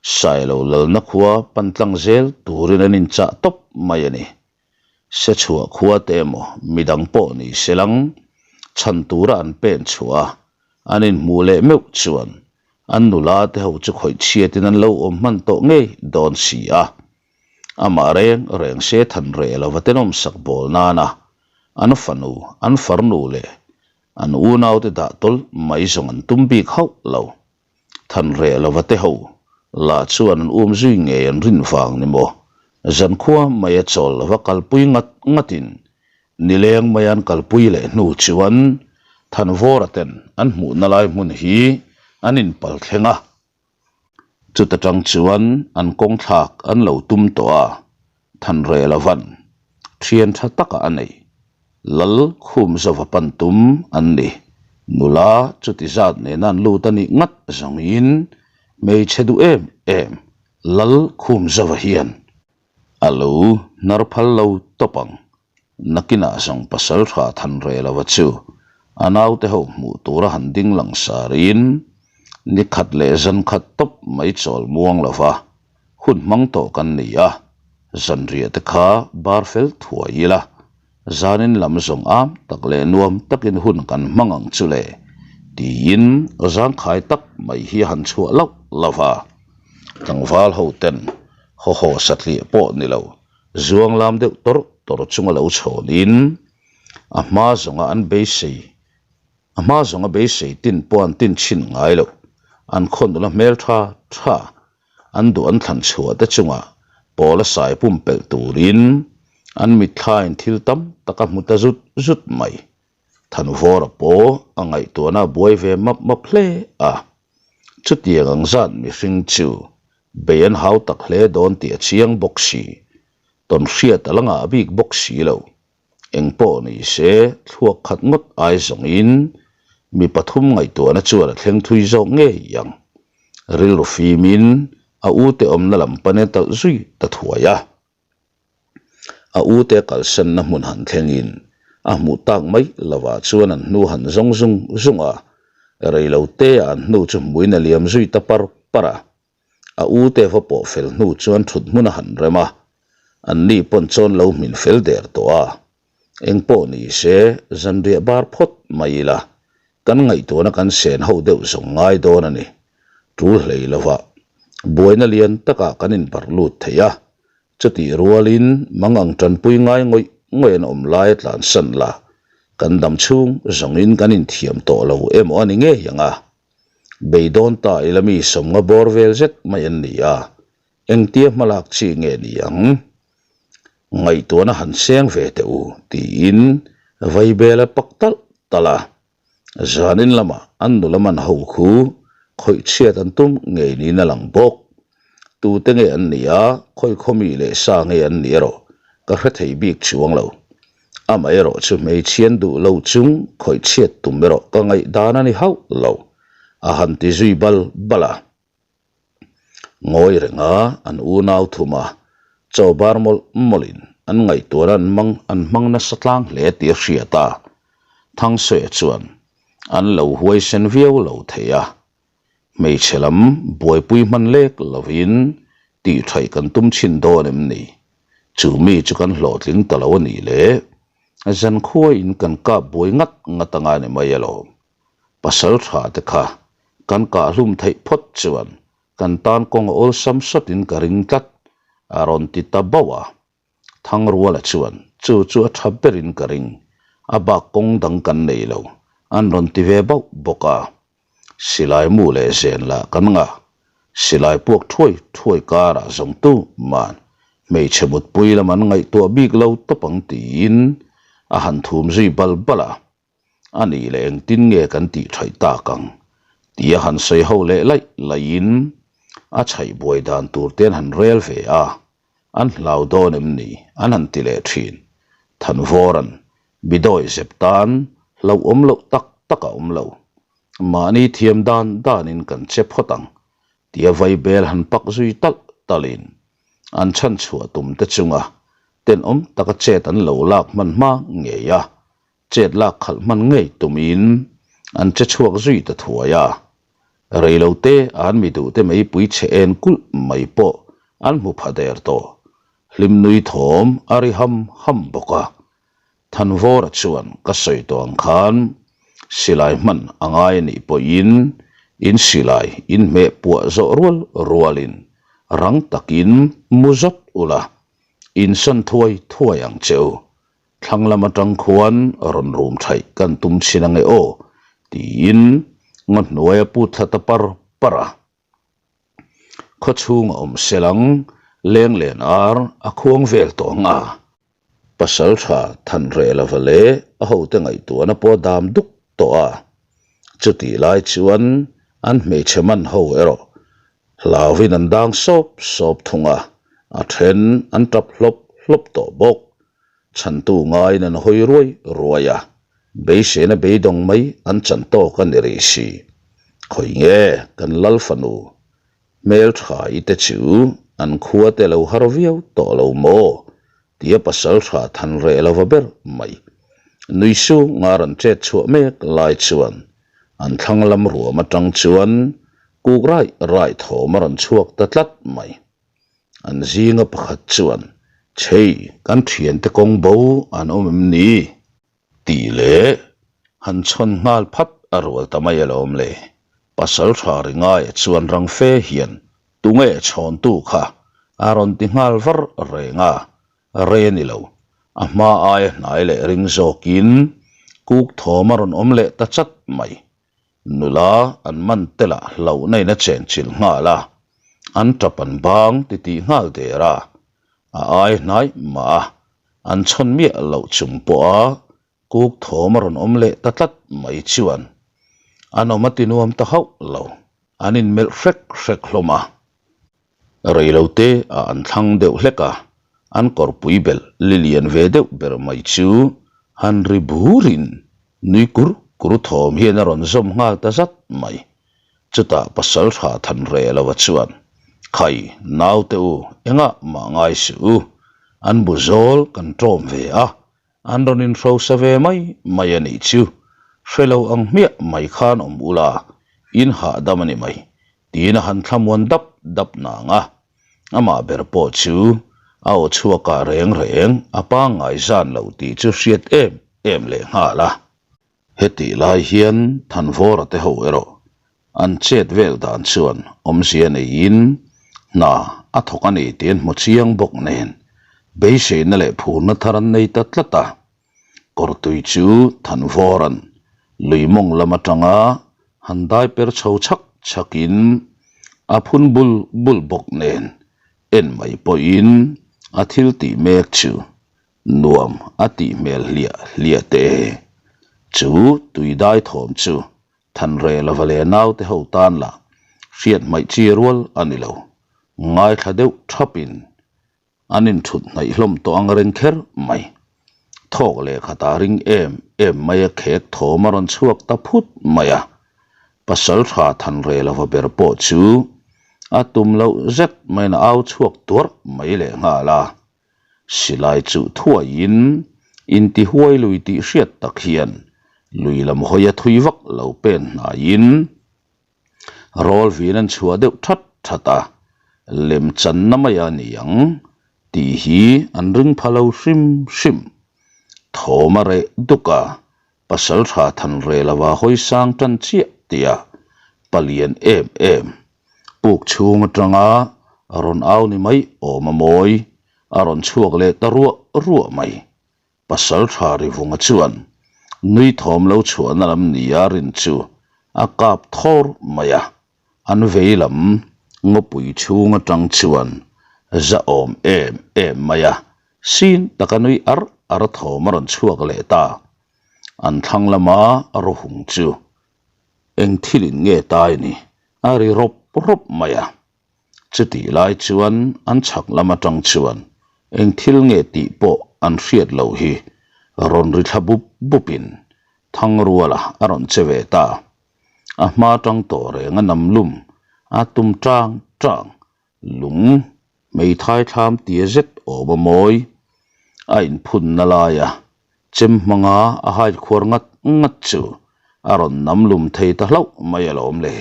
Sailo lalna khua pan tlang zel turin an inchah tawp mai a ni. Se chhuah khua te emaw midang pawh ni se lang chhan tura an pen chhuah a, an inhmuh leh meuh chuan an nula te ho chu khawih chhiatin an lo awm hman tawh ngei dawn si a. Amah reng reng se than reh lova tenawmsak bawl nana an fanu, an farnu leh An unaute dah tawlh mai zawng an tum bik hauh lo. Than reh lova te ho lah chuan an um zui ngei an rin vang ni maw? Zankhua mai a chawl lova kalpui ngat ngatin nileng mai an kalpui leh hnu chuan Thanvawra ten an hmuhna lai hmun hi an inpal thleng a. Chuta tang chuan an kawng thlak an lo tum tawh a, Thanreh lovan thian tha taka a nei. Lal khum zova pan tum an ni. Nula chuti zat nena an lut a nih ngat zawngin hmeichhe duh em em Lal khum zova hian A lo hnar phal lo tawp ang. Nakinah zawng pasal tha than reh lova chu a naute ho hmuh tura han ding lang sarin ni khat leh zan khat tawp mai chawl muang lova hun hmang tawh kan ni a, zanriah te kha bar fel thuai ila zanin lam zawng am tak leh nuam takin hun kan hmang ang chu le tiin zangkhai tak mai hi a han chhuah lauh lauh a. Tlangval ho ten haw haw satliah pawh ni lo, zuang lam deuh tawrh tawrh chunga lo chhawnin a hma zawnga an beisei a hma zawnga beisei tin pawh an tin chhin ngai lo. An khaw nula hmel tha tha an duh an thlan chhuah te chungah pawl a sai pumpelh turin an mitthlain thil tam tak a hmu ta zut zut mai. Thanvawra pawh a ngaihtuahna a buai ve map map hle a. Chutiang ang zat mihring chu bei an hau tak hle dawn tih a chiang bawk si. Tawn hriat a la ngah bik bawk si lo. Eng pawh ni se thluak khat ngawt ai zawngin mi pathum ngaihtuahna chuan a thleng thui zawk ngei ang. Rilru fimin a ute awmna lam pan e talh zui ta thuai a. A ute kalsanna hmun han thlengin a hmuh tak mai lovah chuan an hnu han zawng zung zung a, reilo te ah an hnu chu hmuin a liam zui ta par par a. A ute va pawh fel hnu chuan thut hmun a han rem a, anni pawn chawn lo hmin fel der tawh a. Eng pawh ni se, zanriah bar phawt mai ila, kan ngaihtuahna kan sen ho deuh zawng ngai dawn a ni. Tul hlei lovah buaina lian takah kan inbarh lut thei a, chutih rualin mangang tanpui ngai ngawih ngawih an awm lai a tlansan la, kan dam chhung zawngin kan inthiam tawh lo emaw a ni ngei ang a. Beidawn ta ila mi sawmnga bawr vel zet mai an ni a, Engtia hmalak chi nge ni ang? Ngaihtuahna han seng ve teh u, tiin Vaibel a pak talh talh a. Zanin lamah an nula man ho khu khawih chhiat an tum ngei niin a lang bawk. Tute nge an nih a, khawi khaw mi leh sa nge an nih erawh ka hre thei bik chuang lo. Amaherawh chu hmeichhian duh lo chung khawih chhiat tum erawh ka ngaihdan a ni hauh lo, a han ti zui bal bal a. Ngawi renga an unau thum a, chaw bar mawlh mawlhin an ngaihtuahna an mang an hmang nasa tlang hle tih a hriat a. Thangsuia chuan an lo huaisen viau lo thei a, hmeichhe lam buaipui hman lek lovin tihṭhaih kan tum chhin dawn em ni? Chu mi chu kan hlawhtling ta lo a nih le, zankhuain kan kap buai ngat ngat anga ni mai alawm. Pasal tha te kha kan kah hlum theih phawt chuan kan tan kawng a awlsam sawtin ka ring tlat, a rawn ti ta bauh a. Thangruala chuan, Chu chu a tha berin ka ring, a bak kawng dang kan nei lo, an rawn ti ve bauh bawk a. Silai mu leh zen lah kan ngah. Silai puak thuai thuai karah zawng tu man hmeichhe mutpui lam an ngaihtuah bik lo tawp ang tiin a han thum zui bal bal a. A nih leh engtin nge kan tih thaih tak ang tia han sawi ho leh laih laihin a chhaih buai dan tur te an han rel ve a, an hlau dawn em ni an han ti leh thin. Thanvawra'n Bidawi zep tan hlauhawm loh tak tak a awm lo. Mahni thiam dan danin kan che phawt ang tia vaibel han pak zui talh talhin an chhan chhuah tum te chunga tenawm taka chet an lo lak hman hma ngei a, chet lak khalh hman ngei tumin an che chhuak zui ta thuai a. Reilote an mi duhte meipui chhe en kulh mai pawh an hmu pha der tawh. Hlim nui thawm a ri ham ham bawk a. Thanvawra chuan ka sawi tawh ang khan silai hman a ngai a nih pawhin in silai in hmeh puah zawh rual rualin rang takin mu zawt ula, insan thuai thuai ang che u. Thlang lam atang khuan rawn rum thaih kan tum chhin ange aw tiin ngaw hnuai a put thla ta par par a. Khaw chhung a awm sel ang, leng len ar a khuang vel tawh ang a. Pasal tha than reh lova leh a hote ngaihtuahna pawh a dam duk tawh a. Chutih lai chuan an hmeichhe man ho erawh hlauvin an dang sawp sawp thung a, a then an tap hlawp hlawp tawh bawk. Chhantu ngaiin an hawi ruai ruai a, beiseina beidawng mai an chan tawk a ni rih si. Khawi nge kan lal fanu hmeltha i te chu an khua te lo har viau tawh lo maw? tia pasal tha than reh lova ber mai. Nui sung a rawn chet chhuah mek lai chuan an thlang lam ruam atang chuan kuk raih raih thawm a rawn chhuak ta tlat mai. An zinga pakhat chuan, Chhei, kan thiante kawng bo an awm em ni? tih leh han chhawn nghal phat a rual ta mai alawm le. Pasal tha ri ngaia chuan rang fe hian, Tunge chhawntu kha? a rawn ti nghal var reng a, re ni lo. A hma aia hnai leh ring zawkin kuk thawm a rawn awm leh ta chat mai. Nula an man tel ah hlauhna in a chenchilh nghal a, an tap an bang ti tih nghal der a, a ai hnai mah a, an chhawn miah loh chung pawh a kuk thawm a rawn awm leh ta tlat mai chuan an awm a ti nuam ta hauh lo, an inmelh hrek hrek hlawm a. Reilote ah an thlang deuh hlek a, an kawrpui belh li lian ve deuh ber mai chu han ri burin nui kur kur thawm hian a rawn zawm nghal ta zat mai. Chutah pasal tha than reh lova chuan, Khai, naute u, engah mah ngai suh u, an bu zawl kan tawm ve a, An rawn inhrosa ve mai mai a nih chu. Hre lo ang hmiah mai khan awm ula, in hahdam a ni mai, tiin a han thlamuan dap dap nang a. Amah ber pawh chu a aw chhuakah reng reng a pangngai zan lo tih chu hriat em em leh nghal a. Hetih lai hian Thanvawra te ho erawh an chet vel dan chuan awmzia neiin hna a thawk a ni tih an hmu chiang bawk nen beiseina leh phurna thar an nei ta tlat a. Kawrtui chu Thanvawra'n lui mawng lam atanga han dai per chho chhak chhakin a phun bul bul bawk nen en mai pawhin a thil tih mek chu Nuam a tih hmel hliah hliah te e. Chu tuidai thawm chu Thanre lova leh naute ho tan lah hriat hmaih chi rual a ni lo. Ngaithla deuh thapin an inthut hnaih hlawm tawh ang reng kher mai. Thawk leh khatah ring em em mai a khek thawm a rawn chhuak ta phut mai a. Pasal tha Thanre lova ber pawh chu a tum loh zet maiin a au chhuak tuarh mai lehnghal a. Silai chuh thuaiin intihuai lui tih hriat tak hian lui lam hawi a thui vak lo pen hnaiin rawl vin an chhuah deuh that that a, lem channa mai a ni ang tih hi an ring pha lo hrim hrim. Thawm a reh duk a, pasal tha than reh lova hawi sang tan chiah tih a palian em em. Puk chhung atanga rawn au ni mai awm a mawi. a rawn chhuak leh ta ruah ruah mai. Pasalṭha Rivunga chuan nui thawm lo chhuahna lam nia rin chu a kap thawr mai a, an vei lam ngawpui chhung atang chuan za awm em em mai a, sin taka nui ar ar thawm a rawn chhuak leh ta. An thlang lama rawhung chu eng thilin nge tai ni a ri rawp rawp mai a. Chutih lai chuan an chhak lam atang chuan eng thil nge tih pawh an hriat loh hi rawn ri thla bup bupin Thangruala a rawn che ve ta. A hma tang tawh reng a nam lum a tum tang tang lung hmeithai thlam tia zet awm a mawi. A inphunna laia chem hmanga a hait khuar ngat ngat chu a rawn nam lum thei ta hlauh mai alawm le.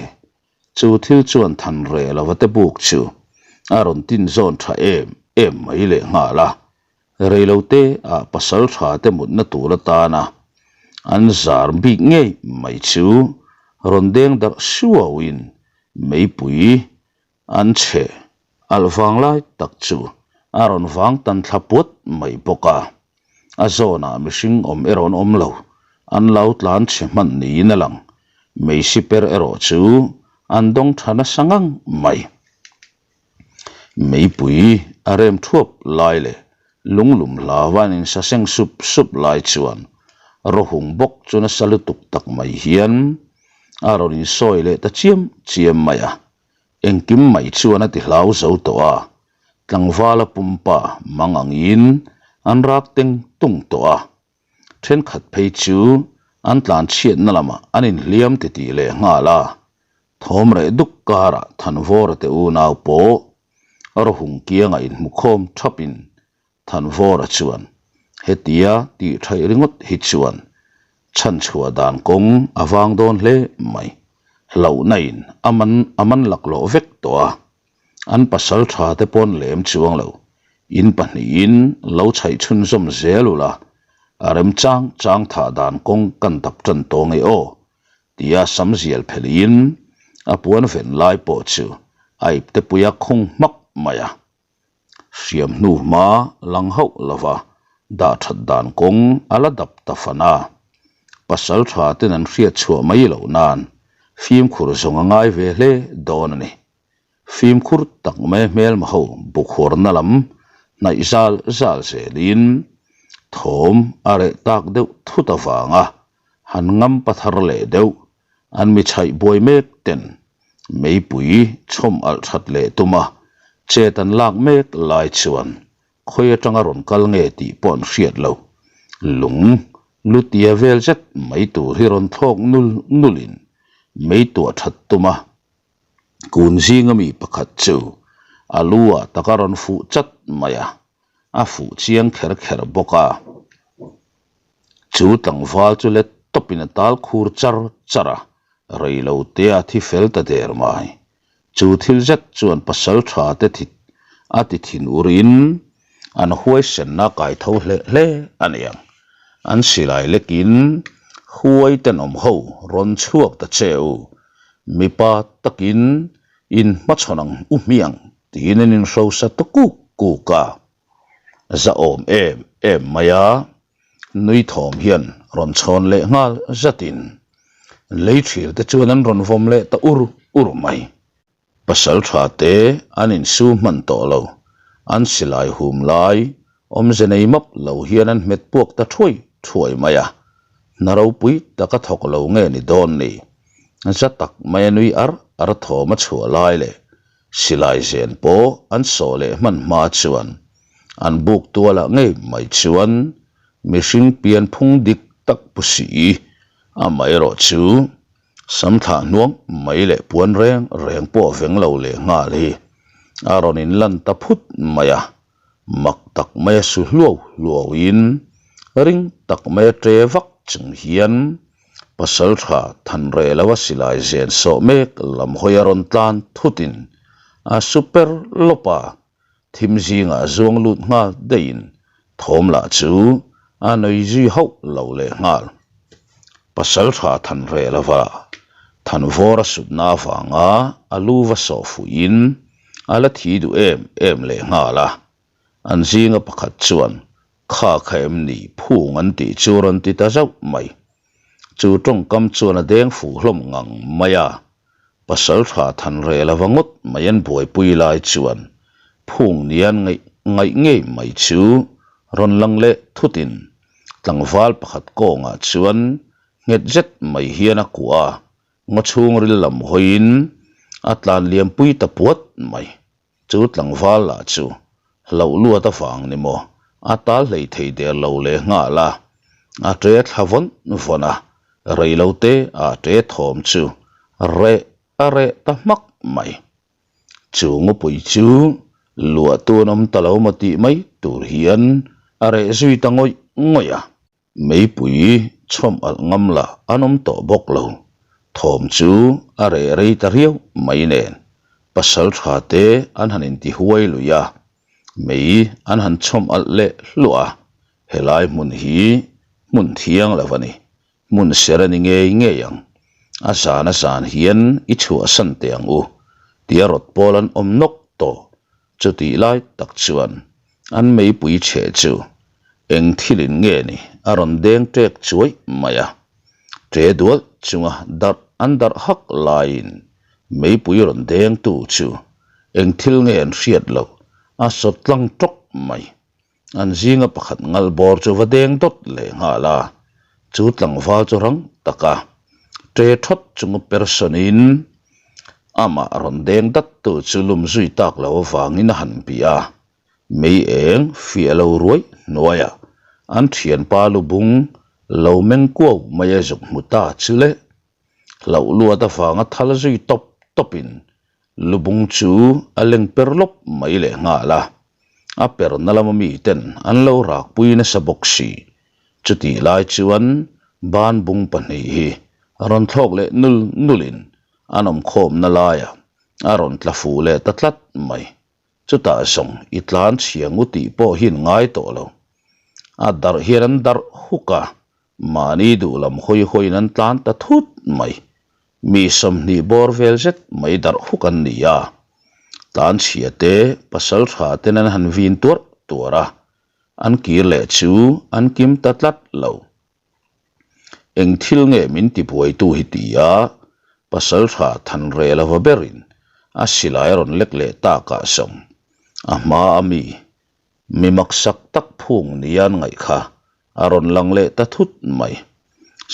Chu thil chuan than reh lova te buk chu a rawn tin zawn tha em em mai leh nghal a, reilote ah pasal tha te mutna tur atana an zar bik ngei mai chu rawn deng darh suau in meipui an chhe alh vang lai tak chu a rawn vang tan thla puat mai bawk a. A zawnah mihring awm erawh an awm lo, an lo tlan chhe hman niin a lang. Meisi per erawh chu an dawng tha nasa ngang mai. Meipui a rem thuap lai leh lunglum hlauva an insaseng sup sup lai chuan rawhung bawk chu nasa lutuk tak mai hian a rawn insawi leh ta chiam chiam mai a. Engkim mai chuan a ti hlau zo tawh a, tlangvala pumpa mang angin an rak teng tung tawh a, thenkhat phei chu an tlan chhiatna lamah an inhliam titih leh nghal a, thawm reh duk karah Thanvawra te unau pawh rawhung kiangah inhmukhawm thapin Thanvawra chuan hetia tih thaih ringawt hi chuan chhanchhuah dan kawng a vang dawn hle mai. Hlauhna in a man a man laklawh vek tawh a, an pasal tha te pawn lem chuang lo. In pahnihin lo chhaih chhunzawm zel ula, a remchang chang thah dan kawng kan dap tan tawh ngei aw tia sam zial phelhin a puan ven lai pawh chu a iptepuia khung hmak mai a. Hriam hnu hma lang hauh lova dah that dan kawng a la dap ta fan a. Pasal tha ten an hriat chhuah mai loh nan fimkhur zawng a ngai ve hle dawn a ni. Fimkhur tak mai hmelma ho bukhuarna lam hnaih zal zal zelin thawm a reh tak deuh thut avanga han ngam pathar leh deuh An mi chhaih buai mek ten meipui chhawm alh that leh tum a, chet an lak mek lai chuan khawi atanga rawn kal nge tih pawh an hriat lo. Lung lu tia vel zet mai tur hi rawn thlawk nul nul in mei tuah that tum a, kun zinga mi pakhat chu a lu ah tak a rawn fuh chat mai a, a fuh chiang kher kher bawk a. Chu tlangval chu let tawpin a tal khur char char a, rei lo te a thi fel ta der mai. Chu thil zet chuan pasal tha te thi a ti thin urin an huaisenna kai tho hle hle a niang. An silai lekin huai tenawm ho rawn chhuak ta che u, mipa takin in hmachhawn ang u hmiang tiin an inhrosa ta kuk kuk a. Zahawm em em mai a, nui thawm hian rawn chhawn leh nghal zatin lei thlir te chuan an rawn vawm leh ta ur ur mai. Pasal tha te an insu hman tawh lo, an silai hum lai awmze nei map lo hian an hmet puak ta thuai thuai mai a, hna ropui taka thawk lo nge ni dawn ni? Za tak mai a nui ar ar thawm a chhuah lai leh Silai zen pawh an sawh leh hman hma chuan an buk tualah ngei mai chuan mihring pian phung dik tak pu si amaherawh chu sam thlah hnuang mai leh puan reng reng pawh veng lo leh nghal hi a rawn inlan ta phut mai a, mak tak maia su hluau hluauin ring tak maia ṭe vak chung hian Pasal tha Thanre lo a silai zen sawh mek lam hawi a rawn tlan thutin a super lawp a, thim zingah a zuang lut nghal daihin thawm lah chu a nui zui hauh lo leh nghal. Pasal tha Thanre lova Thanvawr a sutna avanga a lu va sawh fuhin a la thi duh em em leh nghal a. An zinga pakhat chuan, Kha kha em ni phung an tih chu rawn ti ta zauh mai. Chu tawngkam chuan a deng fuh hlawm ngang mai a. Pasal tha than rel ava ngawt mai an buaipui lai chuan phung nian ngaih ngaih ngei mai chu rawn lang leh thutin tlangval pakhat kawngah chuan nghet zet mai hian a kuah a, ngaw chhungril lam hawiin a tlan liampui ta puat mai. Chu tlangval lah chu hlauh luat avang ni maw, a tal hlei thei der lo leh nghal a, a ṭe thla vawn vawn a, rei lo te a ṭe thawm chu reh a reh ta hmak mai. Chu ngupui chu luah tun awm ta lo maw tih mai tur hian a reh zui ta ngawih ngawih a. Meipui chhawm alh ngam lah an awm tawh bawk lo. Thawm chu a reh rei ta riau mai nen pasal tha te an han inti huai lui a, mei an han chhawm alh leh hluah a, helai hmun hi hmun thiang lo a ni, hmun ser a ni ngei ngei ang. A zan a zan hian i chhuahsan teh ang u tia rawt pawl an awm nawk tawh. Chutih lai tak chuan an meipui chheh chu eng thilin nge ni a rawn deng ṭek chuai mai a. Ṭe dual chunga darh an darh hak laiin meipui rawn dengtu chu eng thil nge an hriat loh a sawt tlang ṭawk mai. An zinga pakhat ngal bawr chu va deng dawt leh nghal a, chu tlangval chu rang taka ṭe ṭhawt chunga person-in amah rawn deng dattu chu lum zui tak lo avangin a han bih a, mei eng fiah lo ruai hnuaiah an ṭhianpa lu bung lo meng kuau mai a zuk hmu ta chu le. Hlauh luat avanga thal zui tawp tawpin lubung chu a leng per lawp mai leh nghal a, a perna lama miten an lo rakpui nasa bawk si. Chutih lai chuan banbung pahnih hi rawn thlawk leh nul nulin an awmkhawmna laiah a rawn tla fuh leh ta tlat mai. Chutah zawng i tlan chhiang u tih pawh hi an ngai tawh lo. A darh hian an darh huk a, Mahni duh lam hawi hawiin an tlan ta thut mai. Mi 20 bawr vel zet mai darh huk an ni a. Tlan chhia te, pasal tha ten an han vin tuarh tuarh a. An kir leh chu an kim ta tlat lo. Eng thil nge min ti buaitu hi ti a, pasal tha than rel ava berin a silai a rawn lek leh takah zawng a hma a mi Mi maksak tak phung nian ngaih kha a rawn lang leh ta thut mai.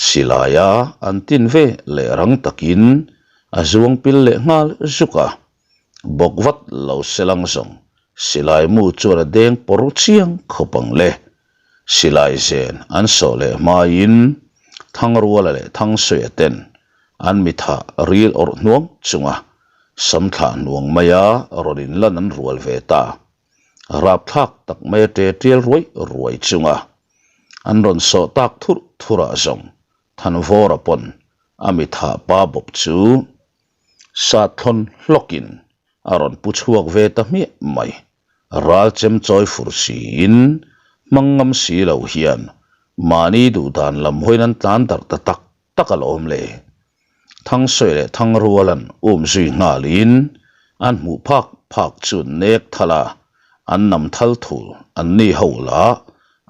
Silaia an tin ve leh rang takin a zuang pil leh nghal zuk a. Bawk vat lo selang zawng silai mu chuan a deng pawr chiang khawp ang le. Silai zen an sawh leh hmaiin Thangruala leh Thangsuia ten an mithah ril awrh hnuang chunga samthlah hnuang maia rawn inlan an rual ve ta. Rapthlak tak mai a ṭe ṭial ruai ruai chunga an rawn sawh tak thurh thurah zawng Thanvawra pawn a mithah pa bawp chu sat thlawn hlawkin a rawn pu chhuak ve ta hmiah mai. Ral chem chawi fur siin hmang ngam si lo hian mahni duhdan lam hawiin an tlan darh ta tak tak a lawm le. Thangsawi leh Thangrualan um zui nghalin an hmuh phak phak chu nek thal a, an nam thal thul an ni ho lah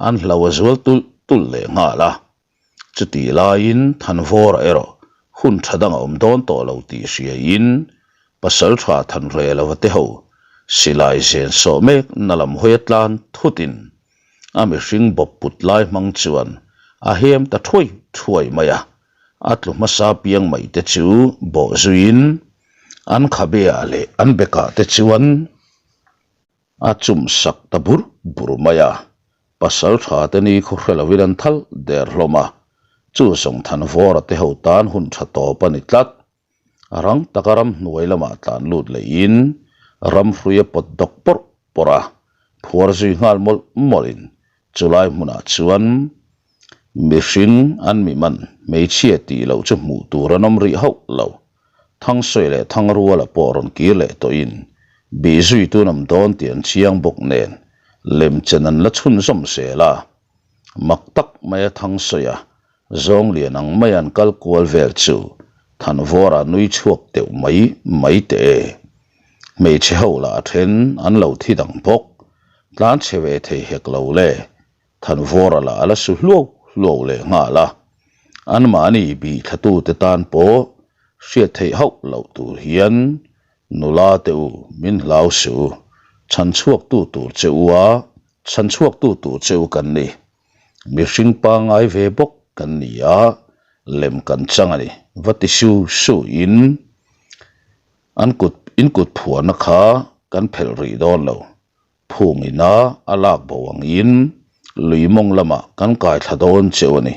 an hlo a zual tulh tulh leh nghal a. Chutih laiin Thanvawra erawh hun tha dang a awm dawn tawh lo tih hriain Pasaltha Thanrelova te ho silai zen sawh mek na lam hawi a tlan thutin a mihring bawp put lai hmang chuan a hem ta thuai thuai mai a, a tlu hmasa piang mai te chu bawh zuiin an khabe ah leh an bekah te chuan a chum sak ta bur bur mai a, pasal tha te ni khaw hre lovin an thal der hlawm a, chu zawng Thanvawra te ho tan hun tha tawp a ni tlat. A rang taka ramhnuai lamah tlan lut lehin ramhrui a pawt dawk pawrh pawrh a, phuar zui nghal mawlh mawlhin chulai hmunah chuan mihring an mi man hmeichhia tih loh chu hmuh tur an awm rih hauh lo. Thangsawi leh Thangruala pawh rawn kir leh tawhin bih zui tun awm dawn tih an chiang bawk nen lemchen an la chhunzawm zel a, mak tak maia Thangsawi a Zawng lian ang mai an kal kual vel chu Thanvawra nui chhuak deuh mai mai teh e. Hmeichhe ho lah a then an lo thi dang bawk. Tlan chhe ve thei hek lo le, Thanvawra lah a la su hluau hluau leh nghal a. Anmahni bih thlatute tan pawh hriat theih hauh loh tur hian nula te u min hlau suh u, chhan chhuaktu tur che u a, chhan chhuaktu tur che u kan ni. Mihring pangngai ve bawk kan ni a, lem kan chang a ni, va ti su su in an kut in kut phuarna kha kan phelh rih dawn lo. Phung ina a lak bo angin lui mawng lamah kan kai thla dawn cheu a ni.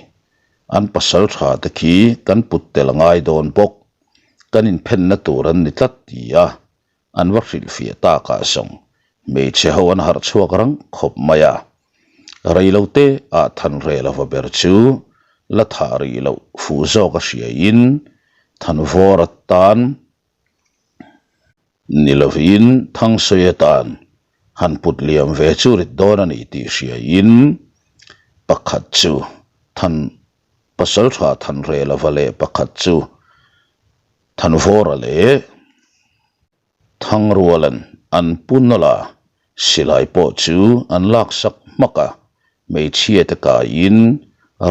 An pasal tha te khi kan put tel a ngai dawn bawk. Kan inphenna tur an ni tlat ti a, an va hrilhfiah takah zawng hmeichhe ho an harh chhuak rang khawp mai a. Reilote ah Thanrela va ber chu la thah rih loh fuh zawk a hriain Thanvawra tan Ni lovin Thangsawi atan han put liam ve chu rit dawn a ni tih hriain pakhat chu Than Pasaltha Thanrelava leh pakhat chu Thanvawra leh Thangrualan an pu nawlh a, silai pawh chu an laksak hmak a, hmeichhia te kaiin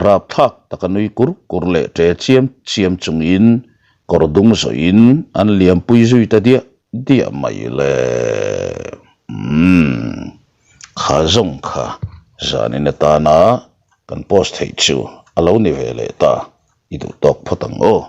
rapthlak taka nui kur kur leh ṭe chiam chiam chungin kawr dung zawhin an liampui zui ta diah diah mai le. Umm. Kha zawng kha zanin atana kan post theih chu a lo ni ve leh ta, i duh tawk phawt ang aw.